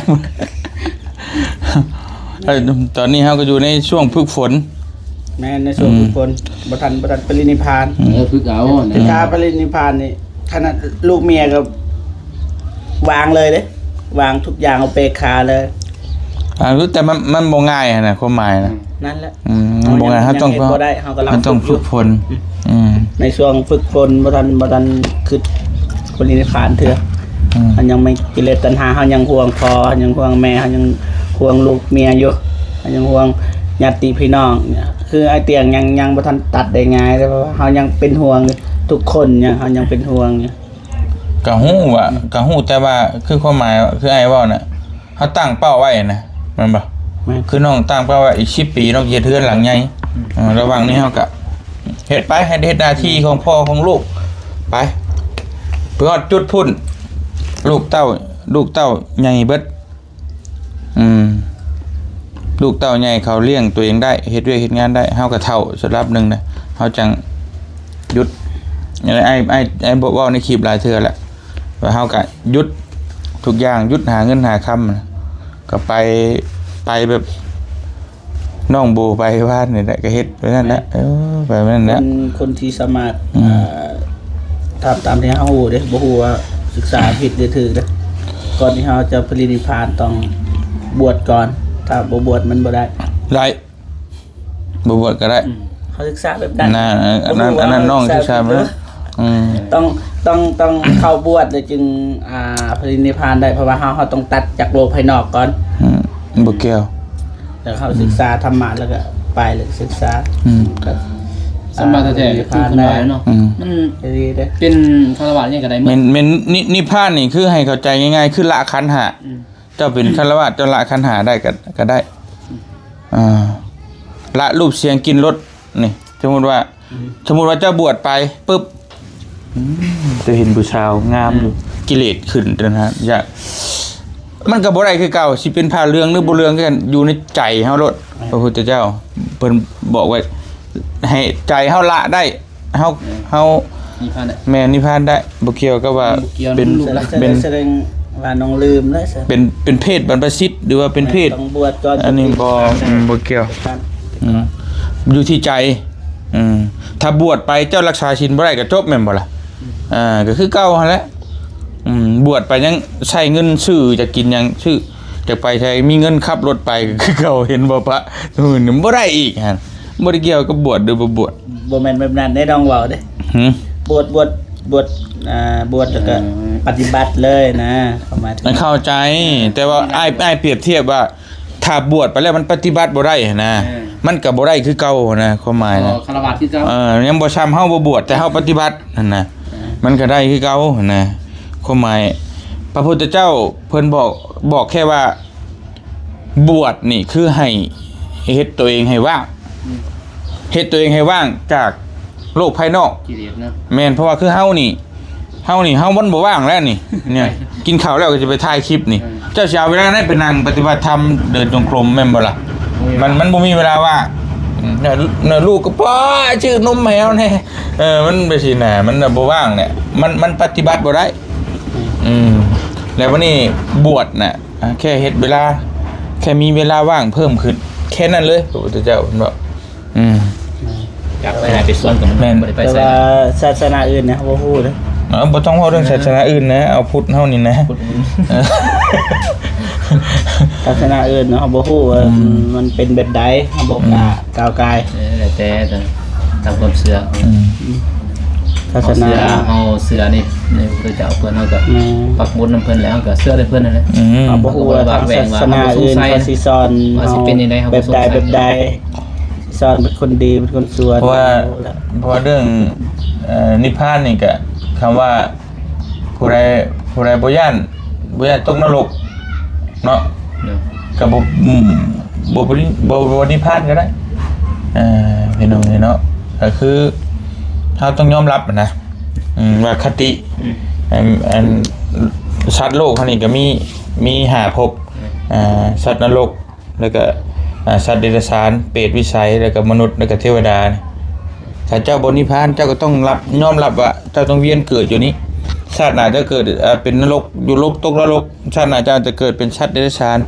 ເອີ ຕອນນີ້ເຮົາກໍຢູ່ໃນຊ່ວງຝຶກຝົນ. ແມ່ນ ໃນຊ່ວງ ອືມ ຝຶກຝົນ ບໍ່ທັນ ບໍ່ທັນປະລິນິບພານ. ອືມ ເອີ ຝຶກເອົາ ເອີ ນະ ຖ້າປະລິນິບພານນີ້ ຂະໜາດລູກເມຍກໍວາງເລີຍເດ້ ວາງທຸກຢ່າງ ເອົາເປກຂາເລີຍ. ອ່າ ແຕ່ມັນ ມັນບໍ່ງ່າຍຫັ້ນນະ ຄວາມໝາຍນະ. ອືມ ນັ້ນແຫຼະ ອືມ ມັນບໍ່ງ່າຍ ເຮົາຕ້ອງ ເຮົາຍັງເຮັດບໍ່ໄດ້ ເຮົາກໍລັງ ເຮົາຕ້ອງຝຶກຝົນ. ອືມ ໃນຊ່ວງຝຶກຝົນ ບໍ່ທັນ ບໍ່ທັນຄິດປະລິນິບພານເທື່ອ. ອືມ ເຮົາຍັງມີກິເລດຕັນຫາ ເຮົາຍັງຫ່ວງພໍ່ ເຮົາຍັງຫ່ວງແມ່ ເຮົາຍັງຫ່ວງລູກເມຍຢູ່ ເຮົາຍັງຫ່ວງຍາດຕິພີ່ນ້ອງ. ຄືອ້າຍຕຽງຍັງ ຍັງບໍ່ທັນຕັດໄດ້ງ່າຍ ແຕ່ວ່າເຮົາຍັງເປັນຫ່ວງທຸກຄົນ ຍັງ ເຮົາຍັງເປັນຫ່ວງຢູ່. ກໍຮູ້ວ່າ ອືມ ກໍຮູ້ ແຕ່ວ່າຄືຄວາມໝາຍ ຄືອ້າຍເວົ້ານະ ເຮົາຕັ້ງເປົ້າໄວ້ນະ ແມ່ນບໍ່? ແມ່ນ ຄືນ້ອງຕັ້ງເປົ້າໄວ້ອີກສິບປີ ນ້ອງຈະເຮັດເຮືອນຫຼັງໃຫຍ່. ອືມ ເອີ ລະຫວ່າງນີ້ເຮົາກໍເຮັດໄປ ໃຫ້ເຮັດໜ້າທີ່ຂອງພໍ່ຂອງລູກໄປ ເພື່ອຮອດຈຸດພຸ້ນ ລູກເຕົ້າ ລູກເຕົ້າໃຫຍ່ເບິດ. ອືມ ລູກເຕົ້າໃຫຍ່ ເຂົາລ້ຽງຕົວເອງໄດ້ ເຮັດວຽກເຮັດງານໄດ້ ເຮົາກໍເຖົ້າລະດັບໜຶ່ງນະ ເຮົາຈັ່ງຢຸດ. ອ້າຍ ອ້າຍ ອ້າຍບອກເວົ້າໃນຄລິບຫຼາຍເທື່ອແລ້ວ ວ່າເຮົາກໍຢຸດທຸກຢ່າງ ຢຸດຫາເງິນຫາຄຳ ກໍໄປ ໄປແບບນ້ອງໂບໄປວານນີ້ແຫຼະ ກໍເຮັດໄປນັ້ນແຫຼະ. ເອີ ໄປນັ້ນແຫຼະ ເປັນຄົນທີ່ສາມາດ ອືມ ອ່າ ຖາມຕາມທີ່ເຮົາຮູ້ເດ້ ບໍ່ຮູ້ວ່າສຶກສາຜິດຫຼືຖືກເດ້. ກ່ອນທີ່ເຮົາຈະປະລິນິບພານຕ້ອງບວດກ່ອນ ຖ້າບໍ່ບວດມັນບໍ່ໄດ້. ໄດ້ ບໍ່ບວດກໍໄດ້. ອືມ ເຮົາສຶກສາແບບນັ້ນ ອັນນັ້ນ ອັນນັ້ນນ້ອງສຶກສາແບບນັ້ນ. ອືມ ຕ້ອງ ຕ້ອງ ຕ້ອງເຂົ້າບວດແລ້ວຈຶ່ງ ອ່າ ປະລິນິບພານໄດ້ ເພາະວ່າເຮົາ ເຮົາຕ້ອງຕັດຈາກໂລກພາຍນອກກ່ອນ. ອືມ ບໍ່ກ່ຽວ ແລ້ວເຮົາສຶກສາທຳມະ ແລ້ວກໍໄປ ແລ້ວກໍສຶກສາ. ອືມ ກໍ ສຳມາແທ້ໆ ຄືຄົນຫຼາຍເນາະ. ອືມ ມັນ ອີ່ຫຼີເດ້ ເປັນຄາລະວາດຫຍັງກໍໄດ້ໝົດ. ແມ່ນ ແມ່ນ ນິ ນິບພານນີ້ ຄືໃຫ້ເຂົ້າໃຈງ່າຍໆ ຄືລະຂັນຫ້າ. ອືມ ເຈົ້າເປັນຄາລະວາດ ເຈົ້າລະຂັນຫ້າໄດ້ກໍ ກໍໄດ້. ອ່າ ລະຮູບສຽງກິ່ນລົດນີ້ ສົມມຸດວ່າ ອືມ ສົມມຸດວ່າເຈົ້າບວດໄປປຶບ ອືມ ເຈົ້າເຫັນຜູ້ສາວງາມຢູ່ ອືມ ກິເລດຂຶ້ນຕົວນັ້ນ ຢາກ ມັນກໍບໍ່ໄດ້ຄືເກົ່າ ຊິເປັນຜ້າເຫຼືອງ ຫຼື ບໍ່ເຫຼືອງ ຄືກັນ ຢູ່ໃນໃຈເຮົາໂລດ. ອືມ ພະພຸດທະເຈົ້າເພິ່ນບອກໄວ້ ໃຫ້ໃຈເຮົາລະໄດ້ ເຮົາ ເອີ ເຮົາ ນິບພານໄດ້ ແມ່ນ ນິບພານໄດ້ ບໍ່ກ່ຽວກັບວ່າ ບໍ່ກ່ຽວ ເປັນ ນຳລູກຫຼານ ເປັນ ສະແດງວ່ານ້ອງລືມແລ້ວ ເປັນ ເປັນເພດບັນພະສິດ ຫຼືວ່າເປັນເພດ ຕ້ອງບວດກ່ອນ ອັນນີ້ບໍ່ ອືມ ບໍ່ກ່ຽວ. ອືມ ຢູ່ທີ່ໃຈ. ອືມ ຖ້າບວດໄປເຈົ້າລັກສາສິນບໍ່ໄດ້ກໍຈົບແມ່ນບໍ່ລະ? ອືມ ອ່າ ກໍຄືເກົ່າຫັ້ນແຫຼະ. ອືມ ບວດໄປຍັງໃຊ້ເງິນຊື້ ຈະກິນຫຍັງຊື້ ຈະໄປໃສ ມີເງິນຂັບລົດໄປ ກໍຄືເກົ່າ ເຫັນບໍ່ປະ? ມື້ນີ້ບໍ່ໄດ້ອີກຫັ້ນ ບໍ່ໄດ້ກ່ຽວກັບບວດ ຫຼື ບໍ່ບວດ. ບໍ່ແມ່ນແບບນັ້ນເດ້ ນ້ອງເວົ້າເດ້. ຫື? ບວດ ບວດ ບວດ ອ່າ ບວດແລ້ວກໍ ເອີ ປະຕິບັດເລີຍນະ ຄວາມໝາຍ ອັນເຂົ້າໃຈ. ເອີ ແຕ່ວ່າອ້າຍ ອ້າຍປຽບທຽບວ່າ ຖ້າບວດໄປແລ້ວມັນປະຕິບັດບໍ່ໄດ້ຫັ້ນນະ ເອີ ມັນກໍບໍ່ໄດ້ຄືເກົ່າຫັ້ນນະ ຄວາມໝາຍນະ. ອໍ ຄາລະວາດຄືເກົ່າ. ເອີ ຍັງບໍ່ຊ່ຳເຮົາບໍ່ບວດ ແຕ່ເຮົາປະຕິບັດຫັ້ນນະ ເອີ ມັນກໍໄດ້ຄືເກົ່າຫັ້ນນະ ຄວາມໝາຍ. ພະພຸດທະເຈົ້າເພິ່ນບອກ ບອກແຄ່ວ່າ ບວດນີ້ຄືໃຫ້ເຮັດຕົວເອງໃຫ້ວ່າງ ອືມ ເຮັດຕົວເອງໃຫ້ວ່າງຈາກໂລກພາຍນອກ ກິເລດເນາະ. ແມ່ນ ເພາະວ່າຄືເຮົານີ້ ເຮົານີ້ ເຮົາມັນບໍ່ວ່າງແລ້ວນີ້ ນີ້ ກິນເຂົ້າແລ້ວກໍຈະໄປຖ່າຍຄລິບນີ້ ເອີ ເຈົ້າຊິເອົາເວລາໃດໄປນັ່ງປະຕິບັດທຳ ເດີນຈົງກົມແມ່ນບໍ່ລະ? ບໍ່ມີ ມັນ ເວລາ ມັນບໍ່ມີເວລາວ່າງ. ອືມ ເນາະ ເນາະ ລູກກໍປ້ອຍຊື້ນົມໃຫ້ເຮົາແດ່ ເອີ ມັນໄປຊີ້ນະ ມັນບໍ່ວ່າງແຫຼະ ມັນ ມັນປະຕິບັດບໍ່ໄດ້. ອືມ ແລ້ວບັດນີ້ບວດນະ ອ່າ ແຄ່ເຮັດເວລາ ແຄ່ມີເວລາວ່າງເພີ່ມຂຶ້ນ ແຄ່ນັ້ນເລີຍ ພະພຸດທະເຈົ້າເພິ່ນເວົ້າ. ອືມ ຢາກໄປໃຫ້ໄປສວນກໍ ແມ່ນ ບໍ່ໄດ້ໄປໃສ. ແຕ່ວ່າສາສະໜາອື່ນນະ ເຮົາບໍ່ຮູ້ເດ້. ເອີ ບໍ່ຕ້ອງເວົ້າເລື່ອງ ເອີ ສາສະໜາອື່ນນະ ເອົາພຸດເຮົານີ້ນະ ພຸດ ເອີ ສາສະໜາອື່ນເຮົາບໍ່ຮູ້ວ່າ ອືມ ມັນເປັນແບບໃດ ເຮົາບໍ່ ອືມ ກ້າ ກ້າວກ່າຍ. ເອີ ແຕ່ ແຕ່ຕາມຄວາມເຊື່ອ ອືມ ສາສະໜາ ເຮົາເຊື່ອ ເຮົາເຊື່ອໃນ ໃນພະພຸດທະເຈົ້າເພິ່ນ ເຮົາກໍ ແມ່ນ ປັກບຸນນຳເພິ່ນແລ້ວ ເຮົາກໍເຊື່ອໃນເພິ່ນນັ້ນແຫຼະ. ອືມ ເຮົາບໍ່ຮູ້ວ່າທາງສາສະໜາອື່ນເຂົາຊິສອນ ວ່າຊິເປັນຈັ່ງໃດ ເຮົາ ເຮົາບໍ່ສົງໄສ ແບບໃດ ແບບໃດ ຊິສອນເປັນຄົນດີ ເປັນຄົນຊົ່ວ ເພາະວ່າ ເພາະວ່າເລື່ອງ ເອີ ນິບພານນີ້ກໍ ຄຳວ່າ ຜູ້ໃດ ຜູ້ໃດບໍ່ຢ້ານ ບໍ່ຢ້ານຕົກນະລົກເນາະ ເນາະ ກໍບໍ່ ອືມ ບໍ່ ບໍ່ ບໍ່ນິບພານກໍໄດ້ ເອີ ພີ່ນ້ອງເອີຍເນາະ. ກໍຄືເຮົາຕ້ອງຍອມຮັບນະ ອືມ ວ່າຄະຕິ ອືມ ອັນ ອັນ ສັດໂລກເຮົານີ້ກໍມີ ມີຫ້າພົບ ອືມ ອ່າ ສັດນະລົກ ແລ້ວກໍ ອ່າ ສັດເດຍລະສານ ເປດ ວິໄສ ແລ້ວກໍມະນຸດ ແລ້ວກໍເທວະດາ. ຖ້າເຈົ້າບໍ່ນິບພານ ເຈົ້າກໍຕ້ອງຮັບ ຍອມຮັບວ່າເຈົ້າຕ້ອງວຽນເກີດຢູ່ນີ້ ຊາດໜ້າເຈົ້າເກີດ ເປັນນະລົກ ຢູ່ລົກ ຕົກນະລົກ ຊາດໜ້າເຈົ້າຈະເກີດເປັນສັດເດຍລະສານ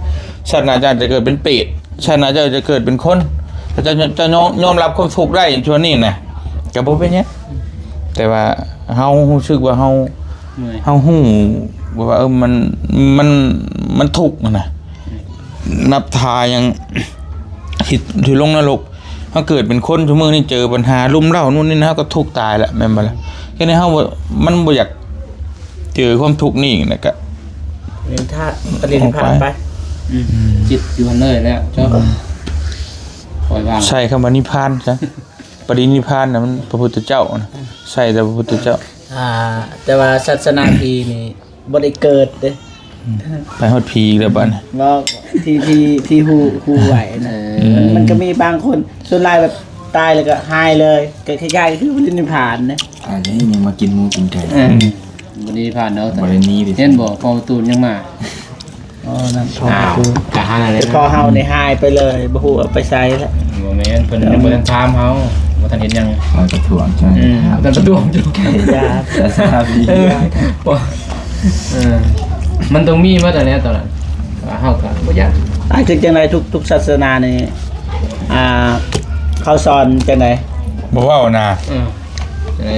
ຊາດໜ້າເຈົ້າຈະເກີດເປັນເປດ ຊາດໜ້າເຈົ້າຈະເກີດເປັນຄົນ. ຖ້າເຈົ້າ ເຈົ້າຍອມ ຍອມຮັບຄວາມທຸກໄດ້ສ່ວນນີ້ນະ ກໍບໍ່ເປັນຫຍັງ. ແຕ່ວ່າເຮົາຮູ້ສຶກວ່າເຮົາ ເມື່ອຍ ເຮົາຮູ້ວ່າ ເອີ ມັນ ມັນ ມັນທຸກຫັ້ນນະ. ນັບຖ້າຫຍັງ ທີ່ ທີ່ລົງນະລົກ. ເຮົາເກີດເປັນຄົນ ຊຸມື້ນີ້ເຈີບັນຫາລຸມເລົ້າ ໂນ່ນນີ້ນະ ເຮົາກໍທຸກຕາຍແລ້ວ ແມ່ນບໍ່ລະ? ແຄ່ນີ້ເຮົາບໍ່ ມັນບໍ່ຢາກເຈີຄວາມທຸກນີ້ ແລ້ວກໍ ເປັນທາດປະລິນິບພານໄປ. ອອກໄປ ອືມ ອືມ ຈິດຢູ່ຫັ້ນເລີຍແລ້ວເຈົ້າ. ອືມ ປ່ອຍວາງ ໃຊ້ຄຳວ່ານິບພານຊະ. ປະລິນິບພານນະ ມັນພະພຸດທະເຈົ້ານະ ໃຊ້ແຕ່ພະພຸດທະເຈົ້າ. ອ່າ ແຕ່ວ່າສາສະໜາຜີນີ້ບໍ່ໄດ້ເກີດເດ້. ອືມ ໄປຮອດຜີອີກແລ້ວບາດນີ້. ບໍ່ ທີ່ ທີ່ ທີ່ຮູ້ ຮູ້ໄວ້ນະ. ເອີ ມັນ ມັນກໍມີບາງຄົນ ສ່ວນຫຼາຍແບບຕາຍແລ້ວກໍຫາຍເລີຍ ກໍຄ້າຍໆຄືປະລິນິບພານເດ້. ອາດຈະຍັງມາກິນໝູກິນໄກ່. ເອີ ອືມ ບໍ່ໄດ້ຜ່ານເນາະ ບໍ່ໄດ້ໜີເດ້. ເຫັນບໍ່ ພໍ່ຕູ້ຕູນຍັງມາ. ອໍ ນັ້ນພໍ່ຕູ້ຕູນ ກະຫານັ້ນແຫຼະ. ແຕ່ພໍ່ເຮົານີ້ຫາຍໄປເລີຍ ບໍ່ຮູ້ວ່າໄປໃສແລ້ວ. ບໍ່ແມ່ນ ເພິ່ນຍັງບໍ່ທັນຖາມເຮົາ ບໍ່ທັນເຮັດຫຍັງ. ເຮົາກະຖ່ວງເຈົ້າ. ອືມ ແຕ່ປະທ້ວງຢູ່ ຢ່າ ເອີ ມັນຕ້ອງມີໝົດຫັ້ນແຫຼະຕອນນັ້ນ ເຮົາກະບໍ່ຢາກ. ອາ ຄືຈັ່ງໃດ ທຸກ ທຸກສາສະໜານີ້ ອ່າ ເຂົາສອນຈັ່ງໃດ? ບໍ່ເວົ້ານະ. ເອີ ໄດ້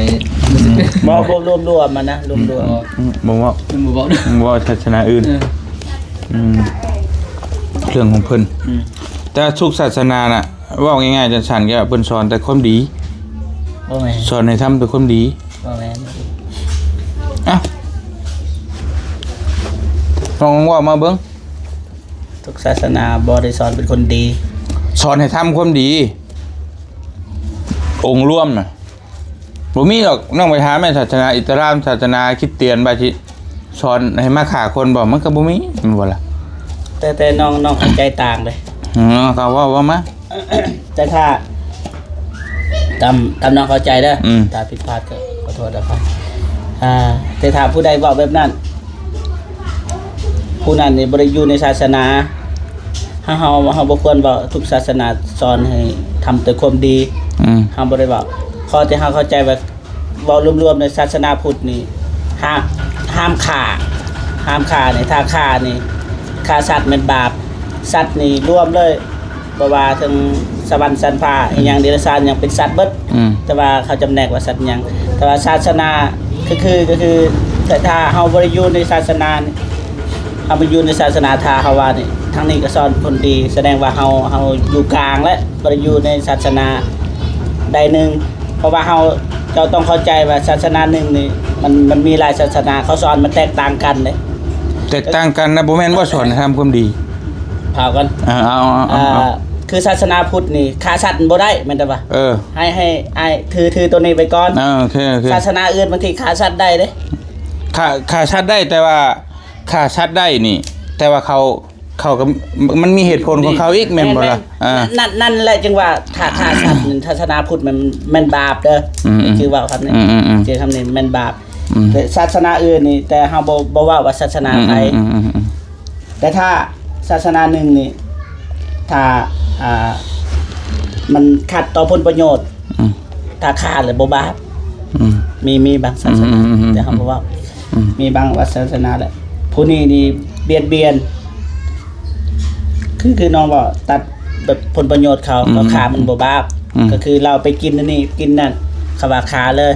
ບໍ່ ບໍ່ລວມໆ ຫັ້ນນະ ລວມໆ. ອືມ ບໍ່ເວົ້າ ບໍ່ເວົ້າ ບໍ່ເວົ້າສາສະໜາອື່ນ. ເອີ ອືມ ເລື່ອງຂອງເພິ່ນ. ອືມ ແຕ່ທຸກສາສະໜານະ ເວົ້າງ່າຍໆ ສັ້ນໆ ກໍເພິ່ນສອນແຕ່ຄວາມດີ. ບໍ່ແມ່ນ ສອນໃຫ້ທຳແຕ່ຄວາມດີ. ບໍ່ແມ່ນ. ອ່ະ ລອງເວົ້າມາເບິ່ງ. ທຸກສາສະໜາບໍ່ໄດ້ສອນເປັນຄົນດີ ສອນໃຫ້ທຳຄວາມດີ. ອົງລວມນະ ບໍ່ມີດອກ. ນ້ອງໄປຖາມແມ່ນສາສະໜາອິດສະລາມ ສາສະໜາຄຣິສຕຽນ ວ່າຊິສອນໃຫ້ມາຂ້າຄົນບໍ່? ມັນກໍບໍ່ມີ ແມ່ນບໍ່ລະ? ແຕ່ ແຕ່ນ້ອງ ນ້ອງເຂົ້າໃຈຕ່າງເດ້. ເອີ ກໍເວົ້າ ເວົ້າມາ. ແຕ່ຖ້າ ຕາມ ຕາມນ້ອງເຂົ້າໃຈເດີ. ອືມ ຖ້າຜິດພາດກໍຂໍໂທດນຳ. ອ່າ ແຕ່ຖ້າຜູ້ໃດເວົ້າແບບນັ້ນ ຜູ້ນັ້ນນີ້ບໍ່ໄດ້ຢູ່ໃນສາສະໜາ. ເຮົາ ເຮົາ ເຮົາບໍ່ຄວນເວົ້າ ທຸກສາສະໜາສອນໃຫ້ທຳແຕ່ຄວາມດີ. ອືມ ເຮົາບໍ່ໄດ້ເວົ້າ. ຂໍ້ທີ່ເຮົາເຂົ້າໃຈວ່າ ເວົ້າລວມໆ ໃນສາສະໜາພຸດນີ້ ຫ້າມ ຫ້າມຂ້າ ຫ້າມຂ້ານີ້ ຖ້າຂ້ານີ້ ຂ້າສັດແມ່ນບາບ. ສັດນີ້ລວມເລີຍ ບໍ່ວ່າເຖິງສະຫວັນຊັ້ນຟ້າ ອີ່ຫຍັງ ເດຍລະສານ ຫຍັງ ເປັນສັດເບິດ. ອືມ ແຕ່ວ່າເຂົາຈຳແນກວ່າສັດຫຍັງ. ແຕ່ວ່າສາສະໜາຄື ຄື ກໍຄື ແຕ່ຖ້າເຮົາບໍ່ໄດ້ຢູ່ໃນສາສະໜານີ້ ເຮົາບໍ່ຢູ່ໃນສາສະໜາ ຖ້າເຮົາວ່ານີ້ ທາງນີ້ກໍສອນຄົນດີ ສະແດງວ່າເຮົາ ເຮົາຢູ່ກາງ ແລະ ບໍ່ໄດ້ຢູ່ໃນສາສະໜາໃດໜຶ່ງ. ເພາະວ່າເຮົາ ເຈົ້າຕ້ອງເຂົ້າໃຈວ່າສາສະໜາໜຶ່ງນີ້ ມັນ ມັນມີຫຼາຍສາສະໜາ ເຂົາສອນມັນແຕກຕ່າງກັນເດ້. ແຕກຕ່າງກັນນະ ບໍ່ແມ່ນວ່າສອນໃຫ້ທຳຄວາມດີ. ພາກັນ ເອີ ເອົາ ເອົາ ເອົາ ເອີ ເອົາ ຄືສາສະໜາພຸດນີ້ ຂ້າສັດມັນບໍ່ໄດ້ ແມ່ນແຕ່ວ່າ ເອີ ໃຫ້ ໃຫ້ ໃຫ້ຖື ຖືໂຕນີ້ໄປກ່ອນ. ເອີ ໂອເຄ ໂອເຄ. ສາສະໜາອື່ນບາງທີຂ້າສັດໄດ້ເດ້. ຂ້າ ຂ້າສັດໄດ້ ແຕ່ວ່າຂ້າສັດໄດ້ນີ້ ແຕ່ວ່າເຂົາ ເຂົາກໍ ມັນມີເຫດຜົນຂອງເຂົາອີກ ແມ່ນບໍ່ລະ? ແມ່ນ ອ່າ ນັ້ນ ນັ້ນແຫຼະຈຶ່ງວ່າ ຖ້າ ຖ້າສາສະໜາພຸດມັນແມ່ນບາບເດີ. ອືມໆ ຄືເວົ້າຄຳນີ້ ອືມໆ ຄືຄຳນີ້ແມ່ນບາບ. ອືມ ແຕ່ສາສະໜາອື່ນນີ້ ແຕ່ເຮົາບໍ່ ບໍ່ເວົ້າວ່າສາສະໜາໃຜ. ອືມໆ ແຕ່ຖ້າສາສະໜາໜຶ່ງນີ້ ຖ້າ ອ່າ ມັນຂັດຕໍ່ຜົນປະໂຫຍດ ອືມ ຖ້າຂ້າແລ້ວບໍ່ບາບ. ອືມ ມີ ມີບາງສາສະໜາ ອືມໆໆ ແຕ່ເຮົາບໍ່ເວົ້າ. ອືມ ມີບາງສາສະໜາແຫຼະ ຜູ້ນີ້ນີ້ບຽດບຽນ ຄື ຄືນ້ອງເວົ້າ ຕັດແບບຜົນປະໂຫຍດເຂົາ ອືມ ເຂົາຂ້າມັນບໍ່ບາບ. ອືມ ກໍຄືລາວໄປກິນອັນນີ້ກິນນັ້ນ ເຂົາວ່າຂ້າເລີຍ.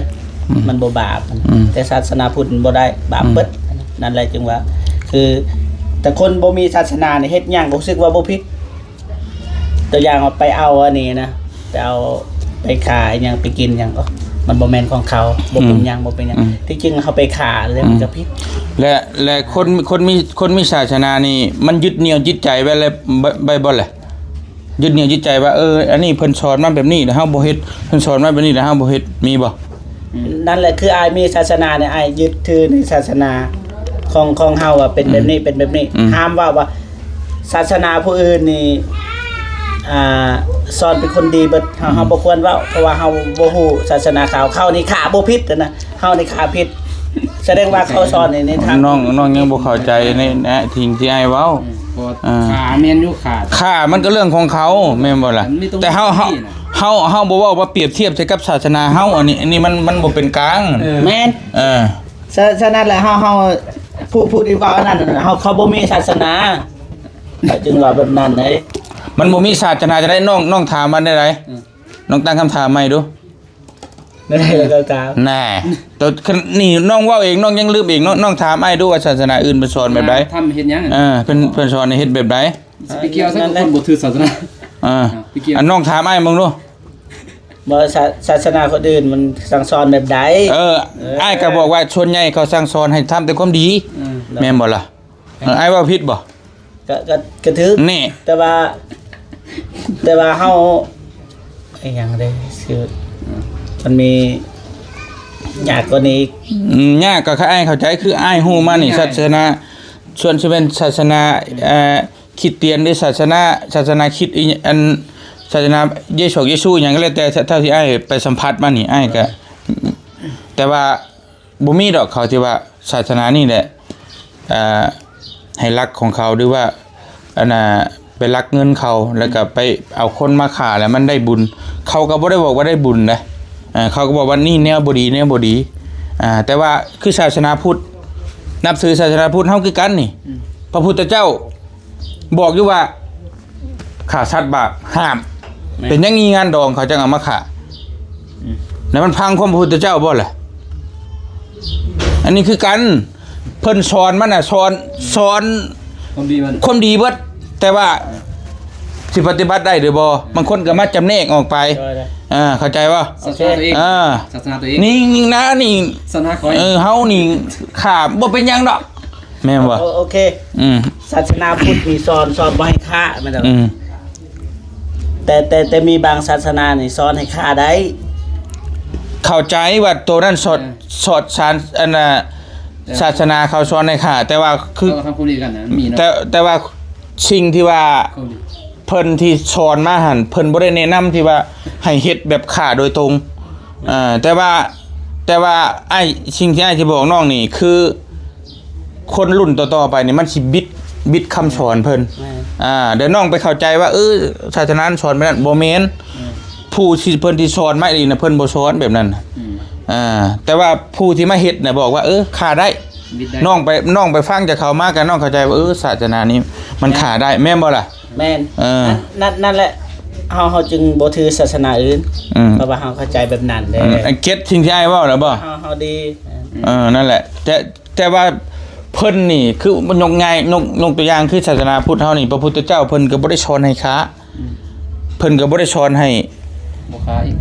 ອືມ ມັນບໍ່ບາບ. ອືມ ແຕ່ສາສະໜາພຸດບໍ່ໄດ້ ບາບເບິດ. ອືມ ນັ້ນແຫຼະຈຶ່ງວ່າ ຄື ແຕ່ຄົນບໍ່ມີສາສະໜານີ້ ເຮັດຫຍັງກໍຮູ້ສຶກວ່າບໍ່ຜິດ. ຕົວຢ່າງວ່າໄປເອົາອັນນີ້ນະ ໄປເອົາ ໄປຂ້າອີ່ຫຍັງ ໄປກິນຫຍັງ ໂອ້ ມັນບໍ່ແມ່ນຂອງເຂົາ ບໍ່ເປັນຫຍັງ ອືມ ບໍ່ເປັນຫຍັງ. ອືມ ທີ່ຈິງເຮົາໄປຂ້າແລ້ວ ອືມ ມັນກໍຜິດ. ແລະ ແລະ ຄົນ ຄົນມີ ຄົນມີສາສະໜານີ້ ມັນຍຶດໜຽວຈິດໃຈໄວ້ແລ້ວ ໄວ້ ໄວ້ບໍ່ລະ? ຍຶດໜຽວຈິດໃຈວ່າ ເອີ ອັນນີ້ເພິ່ນສອນມາແບບນີ້ ແລ້ວເຮົາບໍ່ເຮັດ ເພິ່ນສອນມາແບບນີ້ ແລ້ວເຮົາບໍ່ເຮັດ ມີບໍ່? ອືມ ນັ້ນແຫຼະ ຄືອ້າຍມີສາສະໜານີ້ ອ້າຍຍຶດຖືໃນສາສະໜາຂອງ ຂອງເຮົາວ່າເປັນແບບນີ້ ອືມ ເປັນແບບນີ້. ອືມ ຫ້າມເວົ້າວ່າສາສະໜາຜູ້ອື່ນນີ້ ອ່າ ສອນເປັນຄົນດີເບິດ ເຮົາ ອືມ ເຮົາບໍ່ຄວນເວົ້າ ເພາະວ່າເຮົາບໍ່ຮູ້ສາສະໜາເຂົາ. ເຂົານີ້ຂ້າບໍ່ຜິດນະ ເຮົານີ້ຂ້າຜິດ ສະແດງວ່າເຂົາສອນໃນ ໃນທາງ ນ້ອງ ນ້ອງຍັງບໍ່ເຂົ້າໃຈໃນ ໃນສິ່ງທີ່ອ້າຍເວົ້າ. ອືມ ເພາະວ່າ ອ່າ ຂ້າແມ່ນຢູ່ ຂ້າ ຂ້າມັນກໍເລື່ອງຂອງເຂົາ ແມ່ນບໍ່ລະ? ແຕ່ເຮົາ ເຮົາ ເຮົາ ເຮົາບໍ່ເວົ້າວ່າປຽບທຽບໃສ່ກັບສາສະໜາເຮົາ ອັນນີ້ ອັນນີ້ມັນ ມັນບໍ່ເປັນກາງ. ເອີ ແມ່ນ ເອີ ສະ ສະນັ້ນແຫຼະ ເຮົາ ເຮົາ ຜູ້ ຜູ້ທີ່ເວົ້າອັນນັ້ນ ເຮົາ ເຂົາບໍ່ມີສາສະໜາ ເຂົາຈຶ່ງເວົ້າແບບນັ້ນເດ້. ມັນບໍ່ມີສາສະໜາຈັ່ງໃດ? ນ້ອງ ນ້ອງຖາມວ່າແນວໃດ? ອືມ ນ້ອງຕັ້ງຄຳຖາມໃໝ່ດູ. ແນ່ ໂຕນີ້ນ້ອງເວົ້າເອງ ນ້ອງຍັງລືມເອງ. ນ້ອງ ນ້ອງຖາມອ້າຍດູວ່າສາສະໜາອື່ນເພິ່ນສອນແບບໃດ? ທຳເຮັດຫຍັງ? ເອີ ເພິ່ນ ເພິ່ນສອນໃຫ້ເຮັດແບບໃດ? ຊິໄປກ່ຽວໃສ່ກັບຄົນບໍ່ຖືກສາສະໜາ. ເອີ ອ່າ ໄປກ່ຽວ ອັນນ້ອງຖາມອ້າຍເບິ່ງດູ. ບໍ່ ສາ ສາສະໜາຄົນອື່ນມັນສັ່ງສອນແບບໃດ? ເອີ ເອີ ອ້າຍກໍບອກວ່າສ່ວນໃຫຍ່ເຂົາສັ່ງສອນໃຫ້ທຳແຕ່ຄວາມດີ. ເອີ ແມ່ນບໍ່ລະ? ເອີ ອ້າຍເວົ້າຜິດບໍ່? ກໍ ກໍ ກໍຖືກ. ນີ້ ແຕ່ວ່າ ແຕ່ວ່າເຮົາ ອີຫຍັງເດ້ ຊື່ ມັນມີຍາກກວ່ານີ້ອີກ. ອືມ ຍາກກໍຄືອ້າຍເຂົ້າໃຈ ຄືອ້າຍຮູ້ມານີ້ ງ່າຍໆ ສາສະໜາ ສ່ວນຊິເປັນສາສະໜາ ເອີ ຄຣິສຕຽນ ຫຼື ສາສະໜາ ສາສະໜາຄຣິດ ອີ ອັນ ສາສະໜາເຢຊູ ເຢຊູຫຍັງກໍແລ້ວແຕ່ ເທົ່າທີ່ອ້າຍໄປສຳຜັດມານີ້ ອ້າຍກໍ ແຕ່ວ່າ ບໍ່ມີດອກເຂົາທີ່ວ່າສາສະໜານີ້ແຫຼະ ເອີ ໃຫ້ຫຼັກຂອງເຂົາ ຫຼືວ່າ ອັນນ່າ ໄປລັກເງິນເຂົາ ແລ້ວກໍໄປເອົາຄົນມາຂ້າ ແລ້ວມັນໄດ້ບຸນ. ເຂົາກໍບໍ່ໄດ້ບອກວ່າໄດ້ບຸນນະ ເອີ ເຂົາກໍບອກວ່ານີ້ແນວບໍ່ດີ ແນວບໍ່ດີ. ອ່າ ແຕ່ວ່າຄືສາສະໜາພຸດ ນັບຖືສາສະໜາພຸດເຮົາຄືກັນນີ້ ອືມ ພະພຸດທະເຈົ້າ ບອກຢູ່ວ່າຂ້າສັດບາບ ຫ້າມ. ແມ່ນ. ເປັນຫຍັງມີງານດອງເຂົາຈັ່ງເອົາມາຂ້າ? ອືມ ແລ້ວມັນພັງຄວາມພະພຸດທະເຈົ້າບໍ່ລະ? ອັນນີ້ຄືກັນ ເພິ່ນສອນມັນນະ ສອນ ສອນຄວາມດີມັນ ຄວາມດີເບິດ ແຕ່ວ່າ ເອີ ຊິປະຕິບັດໄດ້ຫຼືບໍ່? ເອີ ບາງຄົນກໍມາຈຳແນກອອກໄປ. ໂດຍໆ ເອີ ເຂົ້າໃຈບໍ່? ໂອເຄ ສາສະໜາຕົວເອງ ເອີ ສາສະໜາຕົວເອງ ນີ້ ນີ້ນະ ນີ້ ສາສະໜາຂ້ອຍ ເອີ ເຮົານີ້ຂ້າບໍ່ເປັນຫຍັງດອກ. ແມ່ນບໍ່? ໂອ ໂອເຄ ອືມ ສາສະໜາພຸດນີ້ສອນ ສອນບໍ່ໃຫ້ຂ້າ ແມ່ນບໍ່? ອືມ ແຕ່ ແຕ່ ແຕ່ມີບາງສາສະໜານີ້ສອນໃຫ້ຂ້າໄດ້. ເຂົ້າໃຈວ່າໂຕນັ້ນສອດ ເອີ ສອດສານ ອັນນ່າ ເອີ ສາສະໜາເຂົາສອນໃຫ້ຂ້າ ແຕ່ວ່າຄື ເອີ ທາງຜູ້ນີ້ກັນນະ ມັນມີເນາະ ແຕ່ ແຕ່ວ່າສິ່ງທີ່ວ່າ ເພິ່ນທີ່ສອນມາຫັ້ນ ເພິ່ນບໍ່ໄດ້ແນະນຳທີ່ວ່າໃຫ້ເຮັດແບບຂ້າໂດຍຕົງ. ເອີ ແຕ່ວ່າ ແຕ່ວ່າອ້າຍ ສິ່ງທີ່ອ້າຍຊິບອກນ້ອງນີ້ ຄືຄົນລຸ້ນຕໍ່ໆໄປນີ້ ມັນຊິບິດ ບິດຄຳສອນເພິ່ນ. ແມ່ນ ອ່າ ດຽວນ້ອງໄປເຂົ້າໃຈວ່າ ເອີ ສາສະໜານັ້ນສອນແບບນັ້ນ ບໍ່ແມ່ນ. ແມ່ນ ຜູ້ທີ່ເພິ່ນທີ່ສອນມາອີ່ຫຼີນະ ເພິ່ນບໍ່ສອນແບບນັ້ນ. ອືມ ອ່າ ແຕ່ວ່າຜູ້ທີ່ມາເຮັດນະ ບອກວ່າ ເອີ ຂ້າໄດ້ ບິດໄດ້ ນ້ອງໄປ ນ້ອງໄປຟັງຈາກເຂົາມາ ກໍນ້ອງເຂົ້າໃຈວ່າ ເອີ ສາສະໜານີ້ມັນຂ້າໄດ້ ແມ່ນບໍ່ລະ? ແມ່ນ ເອີ ນັ້ນ ນັ້ນ ນັ້ນແຫຼະ ເຮົາ ເຮົາຈຶ່ງບໍ່ຖືສາສະໜາອື່ນ. ອືມ ເພາະວ່າເຮົາເຂົ້າໃຈແບບນັ້ນເດ້. ອືມ ເກັດສິ່ງທີ່ອ້າຍເວົ້າແລ້ວບໍ່? ເຮົາ ເຮົາດີ. ເອີ ນັ້ນແຫຼະ ແຕ່ ແຕ່ວ່າເພິ່ນນີ້ ຄືຍົກງ່າຍ ຍົກ ຍົກຕົວຢ່າງຄືສາສະໜາພຸດເຮົານີ້ ພະພຸດທະເຈົ້າເພິ່ນກໍບໍ່ໄດ້ສອນໃຫ້ຂ້າ. ອືມ ເພິ່ນກໍບໍ່ໄດ້ສອນໃຫ້ ບໍ່ຄ້າອີກ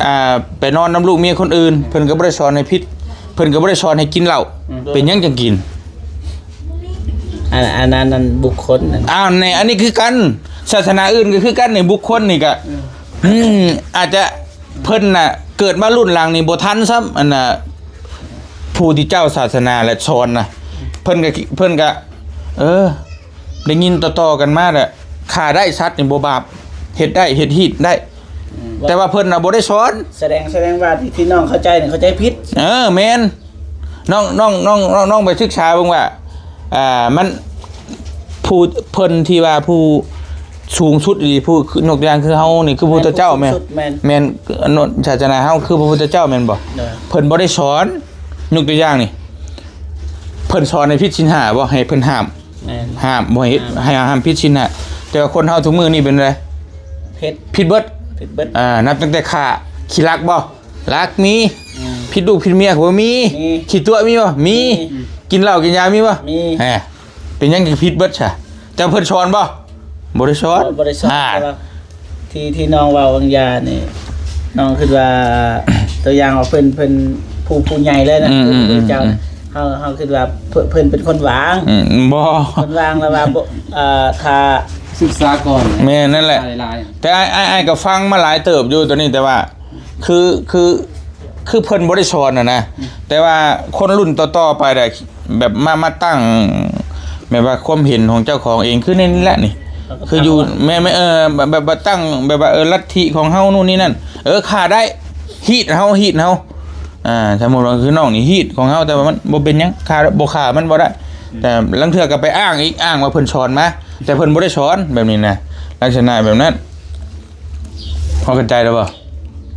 ອ່າ ໄປນອນນຳລູກເມຍຄົນອື່ນ ເພິ່ນກໍບໍ່ໄດ້ສອນໃຫ້ຜິດ ເພິ່ນກໍບໍ່ໄດ້ສອນໃຫ້ກິນເຫຼົ້າ. ອືມ ເປັນຫຍັງຈັ່ງກິນ? ອັນ ອັນນັ້ນ ອັນບຸກຄົນນັ້ນ. ອ້າວ ໃນ ອັນນີ້ຄືກັນ ສາສະໜາອື່ນກໍຄືກັນນີ້ ບຸກຄົນນີ້ກໍ ເອີ ອືມ ອາດຈະເພິ່ນນະ ເກີດມາລຸ້ນຫຼັງນີ້ບໍ່ທັນຊ້ຳ ອັນນະ ຜູ້ທີ່ເຈົ້າສາສະໜາແລະສອນນະ ເພິ່ນກໍ ເພິ່ນກໍ ເອີ ໄດ້ຍິນຕໍ່ໆກັນມາແຫຼະ ຂ້າໄດ້ສັດນີ້ບໍ່ບາບ ເຮັດໄດ້ ເຮັດຮີດໄດ້. ອືມ ແຕ່ວ່າເພິ່ນນະບໍ່ໄດ້ສອນ. ສະແດງ ສະແດງວ່າທີ່ ທີ່ນ້ອງເຂົ້າໃຈນີ້ເຂົ້າໃຈຜິດ. ເອີ ແມ່ນ ນ້ອງ ນ້ອງ ນ້ອງ ນ້ອງ ນ້ອງໄປສຶກສາເບິ່ງວ່າ ອ່າ ມັນ ຜູ້ ເພິ່ນທີ່ວ່າຜູ້ສູງສຸດອີ່ຫຼີ ຜູ້ ຍົກຕົວຢ່າງຄືເຮົານີ້ ຄືພະພຸດທະເຈົ້າແມ່ນ ຜູ້ສູງສຸດ ແມ່ນ ແມ່ນ ສາສະໜາເຮົາຄືພະພຸດທະເຈົ້າແມ່ນບໍ່? ໂດຍ ເພິ່ນບໍ່ໄດ້ສອນ ຍົກຕົວຢ່າງນີ້ ເພິ່ນສອນໃຫ້ຜິດສິນຫ້າບໍ່? ໃຫ້ເພິ່ນຫ້າມ ແມ່ນ ຫ້າມບໍ່ໃຫ້ເຮັດ ຫ້າມ ຫ້າມ ຫ້າມຜິດສິນຫ້າ. ແຕ່ວ່າຄົນເຮົາທຸກມື້ນີ້ເປັນໃດ? ຜິດ ຜິດເບິດ ຜິດເບິດ. ອ່າ ນັບຕັ້ງແຕ່ຂ້າ ຂີ້ລັກບໍ່? ລັກມີ. ອືມ ຜິດລູກຜິດເມຍກໍບໍ່ມີ. ມີ. ຂີ້ຕົວະມີບໍ່? ມີ. ມີ. ກິນເຫຼົ້າກິນຢາມີບໍ່? ມີ. ແຮ ເປັນຫຍັງຈຶ່ງຜິດເບິດຊະ? ແຕ່ເພິ່ນສອນບໍ່? ບໍ່ໄດ້ສອນ. ບໍ່ ບໍ່ໄດ້ສອນ. ອ່າ ແຕ່ວ່າ ທີ່ ທີ່ນ້ອງເວົ້າວາງຢານີ້ ນ້ອງຄິດວ່າ ຕົວຢ່າງວ່າເພິ່ນ ເພິ່ນຜູ້ ຜູ້ໃຫຍ່ເລີຍນະ ອືມ ເພິ່ນ ອືມ ເຈົ້າ ອືມ ເຮົາ ເຮົາຄິດວ່າເພິ່ນ ເພິ່ນເປັນຄົນວາງ. ອືມ ບໍ່ ຄົນວາງ ແລ້ວວ່າບໍ່ ເອີ ຖ້າສຶກສາກ່ອນ. ແມ່ນ ນັ້ນແຫຼະ ຫຼາຍໆ. ແຕ່ອ້າຍ ອ້າຍ ອ້າຍກໍຟັງມາຫຼາຍເຕີບຢູ່ໂຕນີ້ ແຕ່ວ່າ ຄື ຄື ຄືເພິ່ນບໍ່ໄດ້ສອນນະນະ ອືມ ແຕ່ວ່າຄົນລຸ້ນຕໍ່ໆໄປແຫຼະ ແບບມາ ມາຕັ້ງ ແບບວ່າຄວາມເຫັນຂອງເຈົ້າຂອງເອງ ຄືໃນນີ້ແຫຼະນີ້ ຄືຢູ່ ແມ່ນ ແມ່ນ ເອີ ແບບ ແບບວ່າຕັ້ງ ແບບວ່າ ເອີ ລັດທິຂອງເຮົາ ໂນ່ນນີ້ນັ້ນ ເອີ ຂ້າໄດ້ ຮີດເຮົາ ຮີດເຮົາ ອ່າ ສົມມຸດວ່າຄືນ້ອງນີ້ຮີດຂອງເຮົາ ແຕ່ວ່າມັນບໍ່ເປັນຫຍັງ ຂ້າ ບໍ່ຂ້າມັນບໍ່ໄດ້. ອືມ ແຕ່ລາງເທື່ອກໍໄປອ້າງອີກ ອ້າງວ່າເພິ່ນສອນມາ ແຕ່ເພິ່ນບໍ່ໄດ້ສອນ ແບບນີ້ນະ ລັກສະນະແບບນັ້ນ. ພໍເຂົ້າໃຈແລ້ວບໍ່?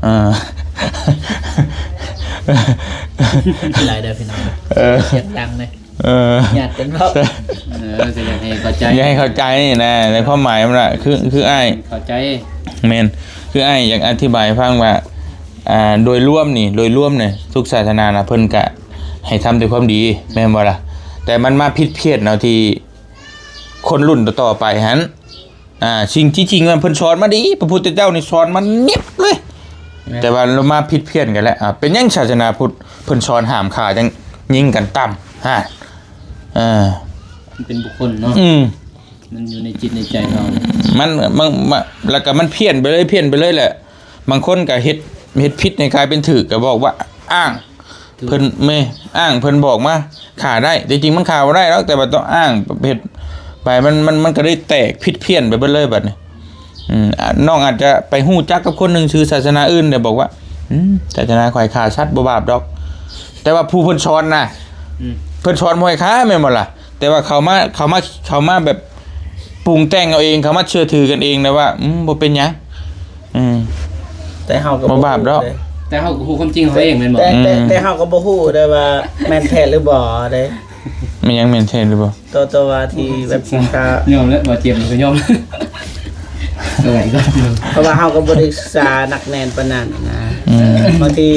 ເອີ ຫຼາຍເດີພີ່ນ້ອງ ເອີ ສຽງດັງເລີຍ ເອີ ຍາດເປັນເວົ້າ ເອີ ກໍຢາກໃຫ້ເຂົ້າໃຈ ຢາກໃຫ້ເຂົ້າໃຈນະ ໃນຄວາມໝາຍມັນນະ ຄື ຄືອ້າຍເຂົ້າໃຈ ແມ່ນ ຄືອ້າຍຢາກອະທິບາຍໃຫ້ຟັງວ່າ ອ່າ ໂດຍລວມນີ້ ໂດຍລວມນີ້ ທຸກສາສະໜານະ ເພິ່ນກະໃຫ້ທຳແຕ່ຄວາມດີ ແມ່ນບໍ່ລະ? ແຕ່ມັນມາຜິດພຽດເນາະ ທີ່ ຄົນລຸ້ນຕໍ່ໆໄປຫັ້ນ ອ່າ ສິ່ງທີ່ຈິງມັນເພິ່ນສອນມາດີ ພະພຸດທະເຈົ້ານີ້ສອນມາເນັບເລີຍ ແມ່ນ ແຕ່ວ່າລາວມາຜິດພຽນກັນແລ້ວ ອ່າ ເປັນຫຍັງສາສະໜາພຸດເພິ່ນສອນຫ້າມຂ້າຈັ່ງຍິງກັນຕຳ ຮະ ເອີ ມັນເປັນບຸກຄົນເນາະ ອືມ ມັນຢູ່ໃນຈິດໃນໃຈເຮົາ ມັນ ມັນ ມັນ ແລ້ວກໍມັນພຽນໄປເລີຍ ພຽນໄປເລີຍແຫຼະ ບາງຄົນກໍເຮັດ ເຮັດຜິດໃຫ້ກາຍເປັນຖືກ ກໍບອກວ່າອ້າງ ຖືກ ເພິ່ນແມ່ນອ້າງ ເພິ່ນບອກມາຂ້າໄດ້ ແຕ່ຈິງມັນຂ້າບໍ່ໄດ້ດອກ ແຕ່ວ່າຕ້ອງອ້າງເຮັດໄປ ມັນ ມັນ ມັນກໍໄດ້ແຕກຜິດພຽນໄປເບິດເລີຍບັດນີ້ ອືມ ອ່າ ນ້ອງອາດຈະໄປຮູ້ຈັກກັບຄົນໜຶ່ງຊື່ສາສະໜາອື່ນ ແລ້ວບອກວ່າ ອືມ ສາສະໜາຂ້ອຍຂ້າສັດບໍ່ບາບດອກ ແຕ່ວ່າຜູ້ເພິ່ນສອນນະ ອືມ ເພິ່ນສອນບໍ່ໃຫ້ຂ້າແມ່ນບໍ່ລະ? ແຕ່ວ່າເຂົາມາ ເຂົາມາ ເຂົາມາແບບປຸງແຕ່ງເອົາເອງ ເຂົາມາເຊື່ອຖືກັນເອງນະວ່າ ອືມ ບໍ່ເປັນຫຍັງ ອືມ ແຕ່ເຮົາກໍບໍ່ບາບດອກ ແຕ່ເຮົາກໍຮູ້ຄວາມຈິງເຮົາເອງແມ່ນບໍ່? ແຕ່ ແຕ່ ອືມ ແຕ່ເຮົາກໍບໍ່ຮູ້ເດ້ວ່າແມ່ນແທ້ຫຼືບໍ່ເດ້ ແມ່ນຫຍັງແມ່ນແທ້ຫຼືບໍ່? ຕົວ ຕົວວ່າທີ່ແບບສຶກສາ ຍອມແລ້ວ ບໍ່ເຈັບກໍຍອມ ເອີ ເພາະວ່າເຮົາກໍບໍ່ໄດ້ສຶກສາໜັກແໜ້ນປານນັ້ນນະ ອືມ ບາງທີ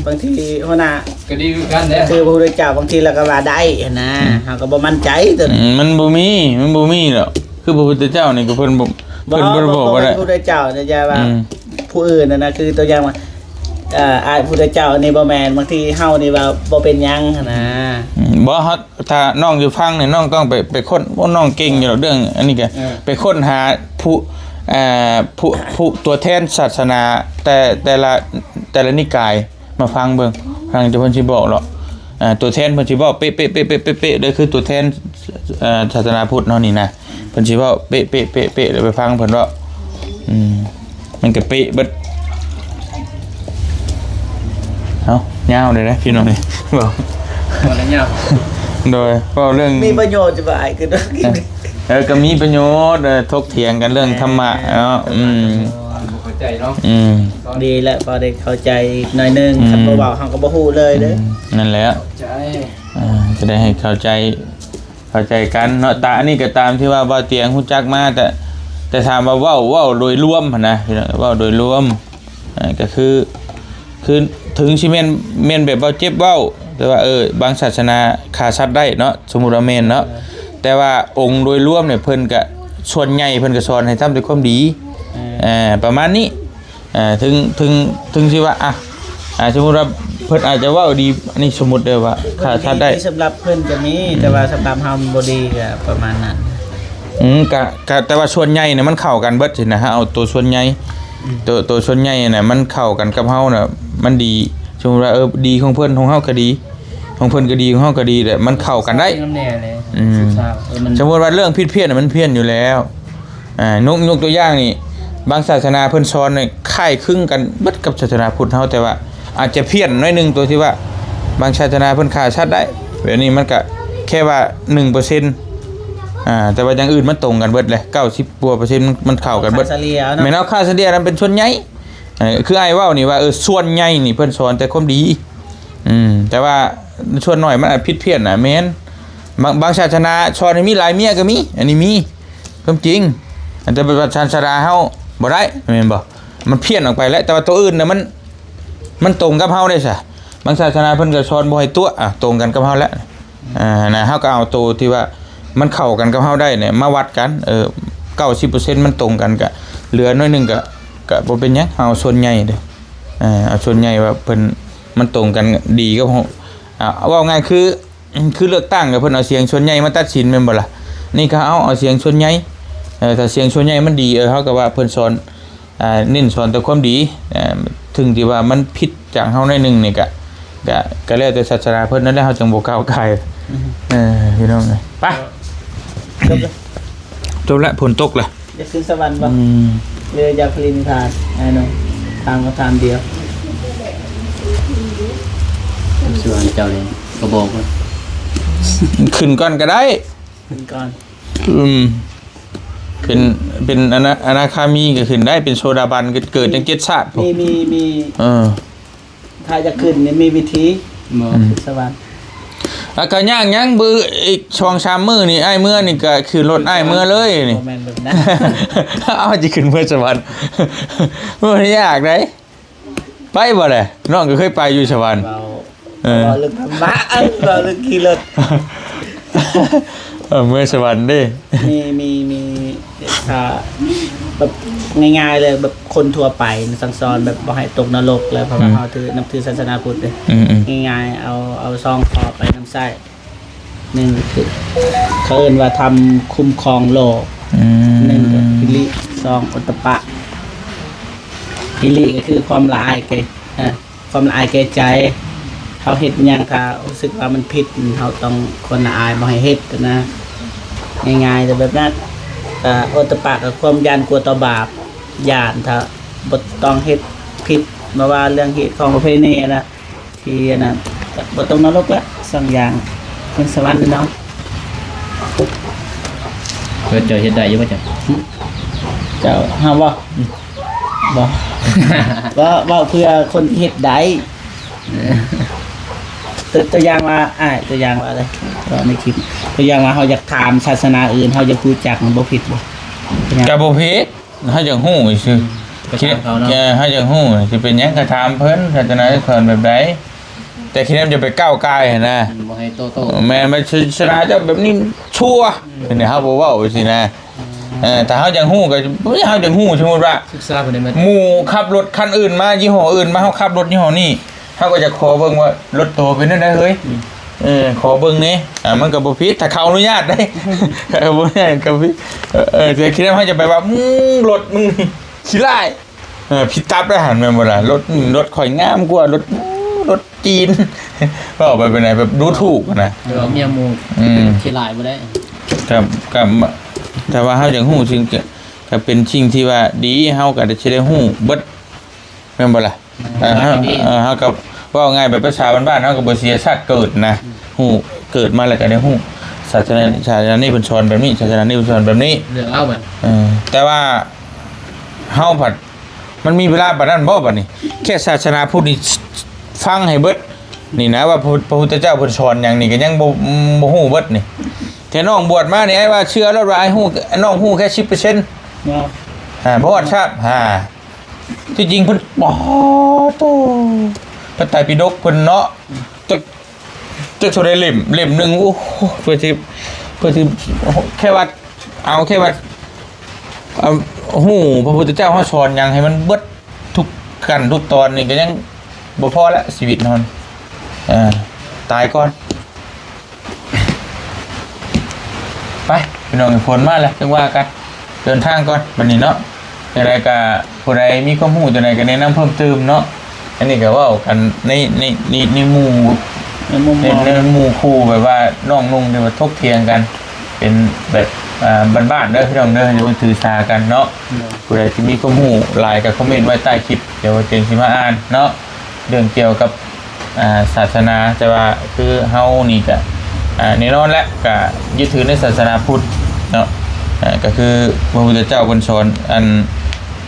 ບາງທີຫົວໜ້າ ກໍດີຄືກັນແຫຼະ ຄືພະພຸດທະເຈົ້າບາງທີລາວກໍວ່າໄດ້ຫັ້ນນະ ອືມ ເຮົາກໍບໍ່ໝັ້ນໃຈຕົວນີ້ ອືມ ມັນບໍ່ມີ ມັນບໍ່ມີດອກ ຄືພະພຸດທະເຈົ້ານີ້ກໍເພິ່ນບໍ່ ເພິ່ນບໍ່ໄດ້ບອກວ່າໄດ້ ພະພຸດທະເຈົ້ານີ້ຈະວ່າ ອືມ ຜູ້ອື່ນຫັ້ນນະ ຄືຕົວຢ່າງວ່າ ເອີ ອ້າຍພຸດທະເຈົ້ານີ້ບໍ່ແມ່ນ ບາງທີເຮົານີ້ວ່າບໍ່ເປັນຫຍັງຫັ້ນນະ ອືມ ບໍ່ ເຮົາ ຖ້ານ້ອງຢູ່ຟັງນີ້ ນ້ອງຕ້ອງໄປ ໄປຄົ້ນ ໂອ້ ນ້ອງເກັ່ງຢູ່ດອກເລື່ອງອັນນີ້ກະ ເອີ ໄປຄົ້ນຫາຜູ້ ເອີ ຜູ້ ຜູ້ຕົວແທນສາສະໜາ ແຕ່ ແຕ່ລະ ແຕ່ລະນິກາຍ ມາຟັງເບິ່ງ ຟັງແຕ່ເພິ່ນຊິບອກເນາະ ເອີ ຕົວແທນເພິ່ນຊິເວົ້າເປະໆໆໆເລີຍ ຄືຕົວແທນ ເອີ ສາສະໜາພຸດເຮົານີ້ນະ ເພິ່ນຊິເວົ້າເປະໆໆໆ ແລ້ວໄປຟັງເພິ່ນເວົ້າ ອືມ ມັນກໍເປະເບິດ ເອົ້າ ຍາວເລີຍເດ້ພີ່ນ້ອງນີ້ ເວົ້າ ບໍ່ໄດ້ຍາວ ໂດຍ ເວົ້າເລື່ອງ ມີປະໂຫຍດຢູ່ບໍ່ອ້າຍ? ຄື ເອີ ກໍມີປະໂຫຍດ ເອີ ຖົກຖຽງກັນເລື່ອງທຳມະເນາະ ອືມ ບໍ່ເຂົ້າໃຈເນາະ ອືມ ດີແລ້ວ ພໍໄດ້ເຂົ້າໃຈອີກໜ້ອຍໜຶ່ງ ອືມ ຄັນບໍ່ເວົ້າເຮົາກໍບໍ່ຮູ້ເລີຍເດ້ ອືມ ນັ້ນແຫຼະ ເຂົ້າໃຈ ອ່າ ຈະໄດ້ໃຫ້ເຂົ້າໃຈ ເຂົ້າໃຈກັນເນາະ ຕາ ອັນນີ້ກໍຕາມທີ່ວ່າບ່າວຕຽງຮູ້ຈັກມາ ແຕ່ ແຕ່ຖາມວ່າເວົ້າ ເວົ້າໂດຍລວມຫັ້ນນະ ພີ່ນ້ອງ ເວົ້າໂດຍລວມ ອ່າ ກໍຄື ຄືເຖິງຊິແມ່ນ ແມ່ນແບບບ່າວເຈັບເວົ້າ ແຕ່ວ່າ ເອີ ບາງສາສະໜາຂ້າສັດໄດ້ເນາະ ສົມມຸດວ່າແມ່ນເນາະ ແຕ່ວ່າອົງໂດຍລວມນີ້ເພິ່ນກະ ສ່ວນໃຫຍ່ເພິ່ນກະສອນໃຫ້ທຳແຕ່ຄວາມດີ ເອີ ປະມານນີ້ ເອີ ເຖິງ ເຖິງ ເຖິງຊິວ່າ ອ່ະ ອ່າ ສົມມຸດວ່າເພິ່ນອາດຈະເວົ້າດີ ອັນນີ້ສົມມຸດເດີວ່າຂ້າສັດໄດ້ ສຳລັບເພິ່ນກະມີ ອືມ ແຕ່ວ່າສຳລັບເຮົາມັນບໍ່ດີ ກະປະມານນັ້ນ ອືມ ກະ ກະ ແຕ່ວ່າສ່ວນໃຫຍ່ນີ້ມັນເຂົ້າກັນເບິດຊີ້ນະ ເຮົາເອົາໂຕສ່ວນໃຫຍ່ ອືມ ໂຕ ໂຕສ່ວນໃຫຍ່ນະ ມັນເຂົ້າກັນກັບເຮົານະ ມັນດີ ສົມມຸດວ່າ ເອີ ດີຂອງເພິ່ນ ຂອງເຮົາກະດີ ຂອງເພິ່ນກະດີ ຂອງເຮົາກະດີ ແຫຼະ ມັນເຂົ້າກັນໄດ້ ນຳແນ່ເລີຍ ອືມ ສຶກສາ ເອີ ມັນ ສົມມຸດວ່າເລື່ອງຜິດພຽນນະ ມັນພຽນຢູ່ແລ້ວ ອ່າ ຍົກ ຍົກຕົວຢ່າງນີ້ ບາງສາສະໜາເພິ່ນສອນນີ້ຄ້າຍຄຶງກັນເບິດກັບສາສະໜາພຸດເຮົາ ແຕ່ວ່າອາດຈະພຽນໜ້ອຍໜຶ່ງ ຕົວທີ່ວ່າບາງສາສະໜາເພິ່ນຂ້າສັດໄດ້ ແບບນີ້ມັນກະແຄ່ວ່າໜຶ່ງເປີເຊັນ ອ່າ ແຕ່ວ່າຢ່າງອື່ນມັນຕົງກັນເບິດເລີຍ ເກົ້າສິບກວ່າເປີເຊັນ ມັນ ມັນເຂົ້າກັນເບິດ ຄ່າສະເລ່ຍເນາະ ແມ່ນເອົາຄ່າສະເລ່ຍນັ້ນເປັນສ່ວນໃຫຍ່ ເອີ ຄືອ້າຍເວົ້ານີ້ວ່າ ເອີ ສ່ວນໃຫຍ່ນີ້ເພິ່ນສອນແຕ່ຄວາມດີ ອືມ ແຕ່ວ່າສ່ວນໜ້ອຍມັນອາດຜິດພຽນນະ ແມ່ນ ບາງ ບາງສາສະໜາສອນໃຫ້ມີຫຼາຍເມຍກໍມີ ອັນນີ້ມີ ຄວາມຈິງ ແຕ່ວ່າສາສະໜາເຮົາບໍ່ໄດ້ ແມ່ນບໍ່? ມັນພຽນອອກໄປແລ້ວ ແຕ່ວ່າໂຕອື່ນນະ ມັນ ມັນຕົງກັບເຮົາໄດ້ຊະ ບາງສາສະໜາເພິ່ນກໍສອນບໍ່ໃຫ້ຕົວະ ອ່າ ຕົງກັນກັບເຮົາແລ້ວ ອ່າ ນະ ເຮົາກໍເອົາໂຕທີ່ວ່າມັນເຂົ້າກັນກັບເຮົາໄດ້ນີ້ມາວັດກັນ ເອີ ເກົ້າສິບເປີເຊັນມັນຕົງກັນ ກະເຫຼືອໜ້ອຍໜຶ່ງກະ ກະບໍ່ເປັນຫຍັງ ເຮົາເອົາສ່ວນໃຫຍ່ເດີ ເອີ ເອົາສ່ວນໃຫຍ່ວ່າເພິ່ນ ມັນຕົງກັນດີກັບເຮົາ ອ່າ ເວົ້າງ່າຍຄື ຄືເລືອກຕັ້ງ ກໍເພິ່ນເອົາສຽງສ່ວນໃຫຍ່ມາຕັດສິນແມ່ນບໍ່ລະ? ນີ້ກໍເອົາ ເອົາສຽງສ່ວນໃຫຍ່ ເອີ ຖ້າສຽງສ່ວນໃຫຍ່ມັນດີ ເອີ ເຮົາກໍວ່າເພິ່ນສອນ ອ່າ ເນັ້ນສອນແຕ່ຄວາມດີ ເອີ ເຖິງທີ່ວ່າມັນຜິດຈາກເຮົາໜ້ອຍໜຶ່ງນີ້ກະ ກະ ກະແລ້ວແຕ່ສາສະໜາເພິ່ນນັ້ນແຫຼະ ເຮົາຈຶ່ງບໍ່ກ້າວກ່າຍ ອືມ ເອີ ພີ່ນ້ອງເອີຍ ໄປ ຈົບແລ້ວ ຈົບແລ້ວ ຝົນຕົກແລ້ວ ຢາກຂຶ້ນສະຫວັນບໍ່? ອືມ ຫຼືຢາກຜະລິດນິພານ? ອ້າຍໜຸ່ມ ຖາມຄຳຖາມດຽວ ສະຫວັນເຈົ້າເລີຍ ກໍບອກວ່າ ຂຶ້ນກ່ອນກໍໄດ້ ຂຶ້ນກ່ອນ ອືມ ເປັນ ເປັນອະນາ ອະນາຄາມີກໍຂຶ້ນໄດ້ ເປັນໂສດາບັນກໍເກີດຈັ່ງເຈັດຊາດ ມີ ມີ ມີ ເອີ ຖ້າຢາກຂຶ້ນນີ້ມີວິທີ ບໍ່ ອືມ ຂຶ້ນສະຫວັນ ອາ ກໍຍາກຫຍັງ ບຶ ອີກສອງສາມມື້ນີ້ ອ້າຍເມືອນີ້ ກໍຂີ່ລົດອ້າຍເມືອເລີຍນີ້ ບໍ່ແມ່ນແບບນັ້ນ ເອົາ ຊິຂຶ້ນເມືອສະຫວັນ ບໍ່ໄດ້ຍາກໃດ ໄປບໍ່ແຫຼະ ນ້ອງກໍເຄີຍໄປຢູ່ສະຫວັນ ເວົ້າ ເອີ ເວົ້າເລື່ອງທຳມະ ເວົ້າເລື່ອງຂີ່ລົດ ເອີ ເມືອງສະຫວັນເດ້. ມີ ມີ ມີ ຖ້າແບບງ່າຍໆເລີຍ ແບບຄົນທົ່ວໄປສັ່ງສອນ ແບບບໍ່ໃຫ້ຕົກນະລົກເລີຍ ເພາະວ່າ ອືມ ເຮົາຖື ນັບຖືສາສະໜາພຸດເດ້. ອືມໆ ງ່າຍໆ ເອົາ ເອົາສອງຂໍ້ໄປນຳໃຊ້. ໜຶ່ງຄື ເຂົາເອີ້ນວ່າທຳຄຸ້ມຄອງໂລກ. ອືມ ໜຶ່ງກໍຫິລິ ສອງໂອດຕະປະ. ຫິລິກໍຄືຄວາມລະອາຍແກ່ ເອີ ຄວາມລະອາຍແກ່ໃຈ. ເຮົາເຮັດຫຍັງຖ້າຮູ້ສຶກວ່າມັນຜິດ ເຮົາຕ້ອງຄວນລະອາຍບໍ່ໃຫ້ເຮັດນະ. ງ່າຍໆແຕ່ແບບນັ້ນ. ກໍໂອດຕະປະກໍຄວາມຢ້ານກົວຕໍ່ບາບ ຢ້ານຖ້າບໍ່ຕ້ອງເຮັດຜິດ ບໍ່ວ່າເລື່ອງຮີດຄອງປະເພນີນະ ທີ່ອັນນັ້ນ ກໍບໍ່ຕົກນະລົກລະ ສອງຢ່າງ ເມືອງສະຫວັນເນາະ. ເພິ່ນເຈົ້າເຮັດໄດ້ຢູ່ບໍ່ເຈົ້າ? ເຈົ້າ ເຮົາບໍ່? ອືມ ບໍ່ ເວົ້າ ເວົ້າເພື່ອຄົນທີ່ເຮັດໄດ້. ເອີ ຕົວ ຕົວຢ່າງວ່າ ອ້າຍ ຕົວຢ່າງວ່າເລີຍ ເວົ້າໃນຄລິບ ຕົວຢ່າງວ່າເຮົາຢາກຖາມສາສະໜາອື່ນ ເຮົາຢາກຮູ້ຈັກ ມັນບໍ່ຜິດບໍ່? ກໍບໍ່ຜິດ ເຮົາຢາກຮູ້ຊື່ ອືມ ໄປຖາມເຂົາເນາະ. ເອີ ເຮົາຢາກຮູ້ ຊິເປັນຫຍັງກໍຖາມເພິ່ນ ສາສະໜາສອນແບບໃດ. ແຕ່ຄິດນຳຈະໄປກ້າວກ່າຍຫັ້ນນະ ອືມ ບໍ່ໃຫ້ໂຕ້ໂຕ້. ແມ່ນ ມັນສາສະໜາເຈົ້າແບບນີ້ຊົ່ວ ອືມ ເຮົາບໍ່ເວົ້າຊີ້ນະ. ເອີ ຖ້າເຮົາຢາກຮູ້ກໍ ເຮົາຢາກຮູ້ ສົມມຸດວ່າ ສຶກສາໄປໄດ້ໝົດ ໝູ່ຂັບລົດຄັນອື່ນມາ ຍີ່ຫໍ້ອື່ນມາ ເຮົາຂັບລົດຍີ່ຫໍ້ນີ້ ເຮົາກໍຈະຂໍເບິ່ງວ່າລົດໂຕເປັນແນວໃດເຮີ້ຍ. ອືມ ເອີ ຂໍເບິ່ງແດ່. ອ່າ ມັນກໍບໍ່ຜິດ ຖ້າເຂົາອະນຸຍາດໄດ໋ ເຂົາບໍ່ອະນຸຍາດກໍຜິດ. ເອີ ເອີ ແຕ່ຄິດວ່າເຮົາຈະໄປວ່າ ອືມ ລົດມຶງຂີ້ລ້າຍ ເອີ ຜິດຕັບໄດ້ຫັ້ນ ແມ່ນບໍ່ລະ? ລົດ ລົດຂ້ອຍງາມກວ່າ ລົດ ລົດຈີນ ເວົ້າໄປແບບນັ້ນ ແບບດູຖູກນະ ເອີ ເມຍໝູ່ ອືມ ຂີ້ລ້າຍບໍ່ໄດ້. ກໍ ກໍ ແຕ່ວ່າເຮົາຢາກຮູ້ ສິ່ງ ກໍເປັນສິ່ງທີ່ວ່າດີ ເຮົາກໍໄດ້ ຊິໄດ້ຮູ້ເບິດ ແມ່ນບໍ່ລະ? ເອີ ເຮົາ ເອີ ເຮົາກໍເວົ້າງ່າຍແບບພາສາບ້ານໆ ເຮົາກໍບໍ່ເສຍຊາດເກີດນະ ຮູ້ ເກີດມາແລ້ວກໍໄດ້ຮູ້. ສາສະໜາ ສາສະໜານີ້ເພິ່ນສອນແບບນີ້ ສາສະໜານີ້ເພິ່ນສອນແບບນີ້ ເລື່ອງເອົາບັດ. ເອີ ແຕ່ວ່າເຮົາພັດ ມັນມີເວລາປານນັ້ນບໍ່ບັດນີ້? ແຄ່ສາສະໜາພຸດນີ້ຟັງໃຫ້ເບິດນີ້ນະ ວ່າພະ ພະພຸດທະເຈົ້າເພິ່ນສອນຫຍັງນີ້ ກໍຍັງບໍ່ ບໍ່ຮູ້ເບິດນີ້. ແຕ່ນ້ອງບວດມານີ້ ອ້າຍວ່າເຊື່ອໂລດວ່າອ້າຍຮູ້ ນ້ອງຮູ້ແຄ່ສິບເປີເຊັນ ເນາະ ອ່າ ບໍ່ຮອດຊາບ ອ່າ ທີ່ຈິງເພິ່ນ ໂອ້ໂຕ ພະໄຕປິດົກເພິ່ນເນາະ ຈັກ ຈັກເທົ່າໃດເຫຼັ້ມ ເຫຼັ້ມໜຶ່ງ ໂອ້ ເພື່ອຊິ ເພື່ອຊິ ແຄ່ວ່າ ເອົາແຄ່ວ່າ ເອົາ ຮູ້ພະພຸດທະເຈົ້າເຮົາສອນຫຍັງໃຫ້ມັນເບິດທຸກຂັ້ນທຸກຕອນນີ້ ກໍຍັງບໍ່ພໍລະ ຊີວິດເຮົາ ເອີ ຕາຍກ່ອນ. ໄປ ພີ່ນ້ອງ ຝົນມາແລ້ວ ຈັ່ງວ່າກັນ ເດີນທາງກ່ອນບັດນີ້ເນາະ. ຈັ່ງໃດກໍຜູ້ໃດມີຄວາມຮູ້ຈັ່ງໃດກໍແນະນຳເພີ່ມຕື່ມເນາະ. ອັນນີ້ກໍເວົ້າກັນໃນ ໃນ ໃນ ໃນໝູ່ ໃນມຸມ ໃນ ໃນໝູ່ຄູ່ ແບບວ່ານ້ອງນຸ່ງທີ່ວ່າຖົກຖຽງກັນ ເປັນແບບ ອ່າ ບ້ານໆເດີພີ່ນ້ອງເດີ ຢ່າໄປຖືສາກັນເນາະ. ໂດຍ ຜູ້ໃດທີ່ມີຄວາມຮູ້ຫຼາຍກໍຄອມເມັນໄວ້ໃຕ້ຄລິບ ດຽວບ່າວເຈັງຊິມາອ່ານເນາະ ເລື່ອງກ່ຽວກັບ ອ່າ ສາສະໜາ. ແຕ່ວ່າຄືເຮົານີ້ກະ ອ່າ ແນ່ນອນແຫຼະ ກະຍຶດຖືໃນສາສະໜາພຸດເນາະ. ເອີ ກໍຄືພະພຸດທະເຈົ້າເພິ່ນສອນ ອັນ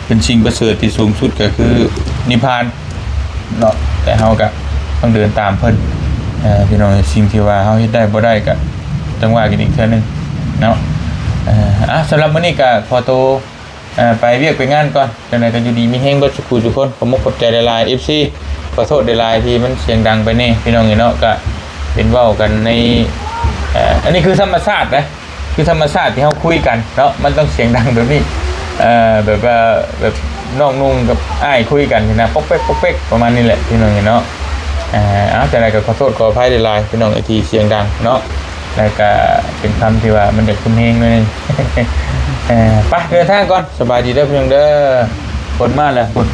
ເປັນສິ່ງປະເສີດທີ່ສູງສຸດກໍຄືນິບພານເນາະ. ແຕ່ເຮົາກະຕ້ອງເດີນຕາມເພິ່ນ ເອີ ພີ່ນ້ອງ. ສິ່ງທີ່ວ່າເຮົາເຮັດໄດ້ບໍ່ໄດ້ກະຈັ່ງວ່າກັນອີກເທື່ອໜຶ່ງເນາະ. ເອີ ອ່ະ ສຳລັບມື້ນີ້ກະຂໍໂຕ ເອີ ໄປວຽກໄປງານກ່ອນ. ຈັ່ງໃດກໍຢູ່ດີມີແຮງເບິດສູ່ຜູ້ສູ່ຄົນ. ຂອບມຸກຂອບໃຈຫຼາຍໆ ເອັຟຊີ ຂໍໂທດຫຼາຍໆທີ່ມັນສຽງດັງໄປແດ່ ພີ່ນ້ອງເອີຍເນາະ. ກະເປັນເວົ້າກັນໃນ ເອີ ອັນນີ້ຄືທຳມະຊາດນະ ຄືທຳມະຊາດທີ່ເຮົາຄຸຍກັນເນາະ ມັນຕ້ອງສຽງດັງແບບນີ້ ເອີ ແບບວ່າ ແບບນ້ອງນຸ່ງກັບອ້າຍຄຸຍກັນນີ້ນະ ປົກເປັກ ປົກເປັກ ປະມານນີ້ແຫຼະ ພີ່ນ້ອງເອີຍເນາະ. ເອີ ເອົາ ຈັ່ງໃດກໍຂໍໂທດຂໍອະໄພຫຼາຍໆ ພີ່ນ້ອງເອີຍ ທີ່ສຽງດັງເນາະ. ແລ້ວກະເປັນຄຳທີ່ວ່າມັນຢາກຮຸນແຮງໜ້ອຍໜຶ່ງ. ເອີ ໄປເດີນທາງກ່ອນ ສະບາຍດີເດີພີ່ນ້ອງເດີ. ຝົນມາແລ້ວພຸ້ນ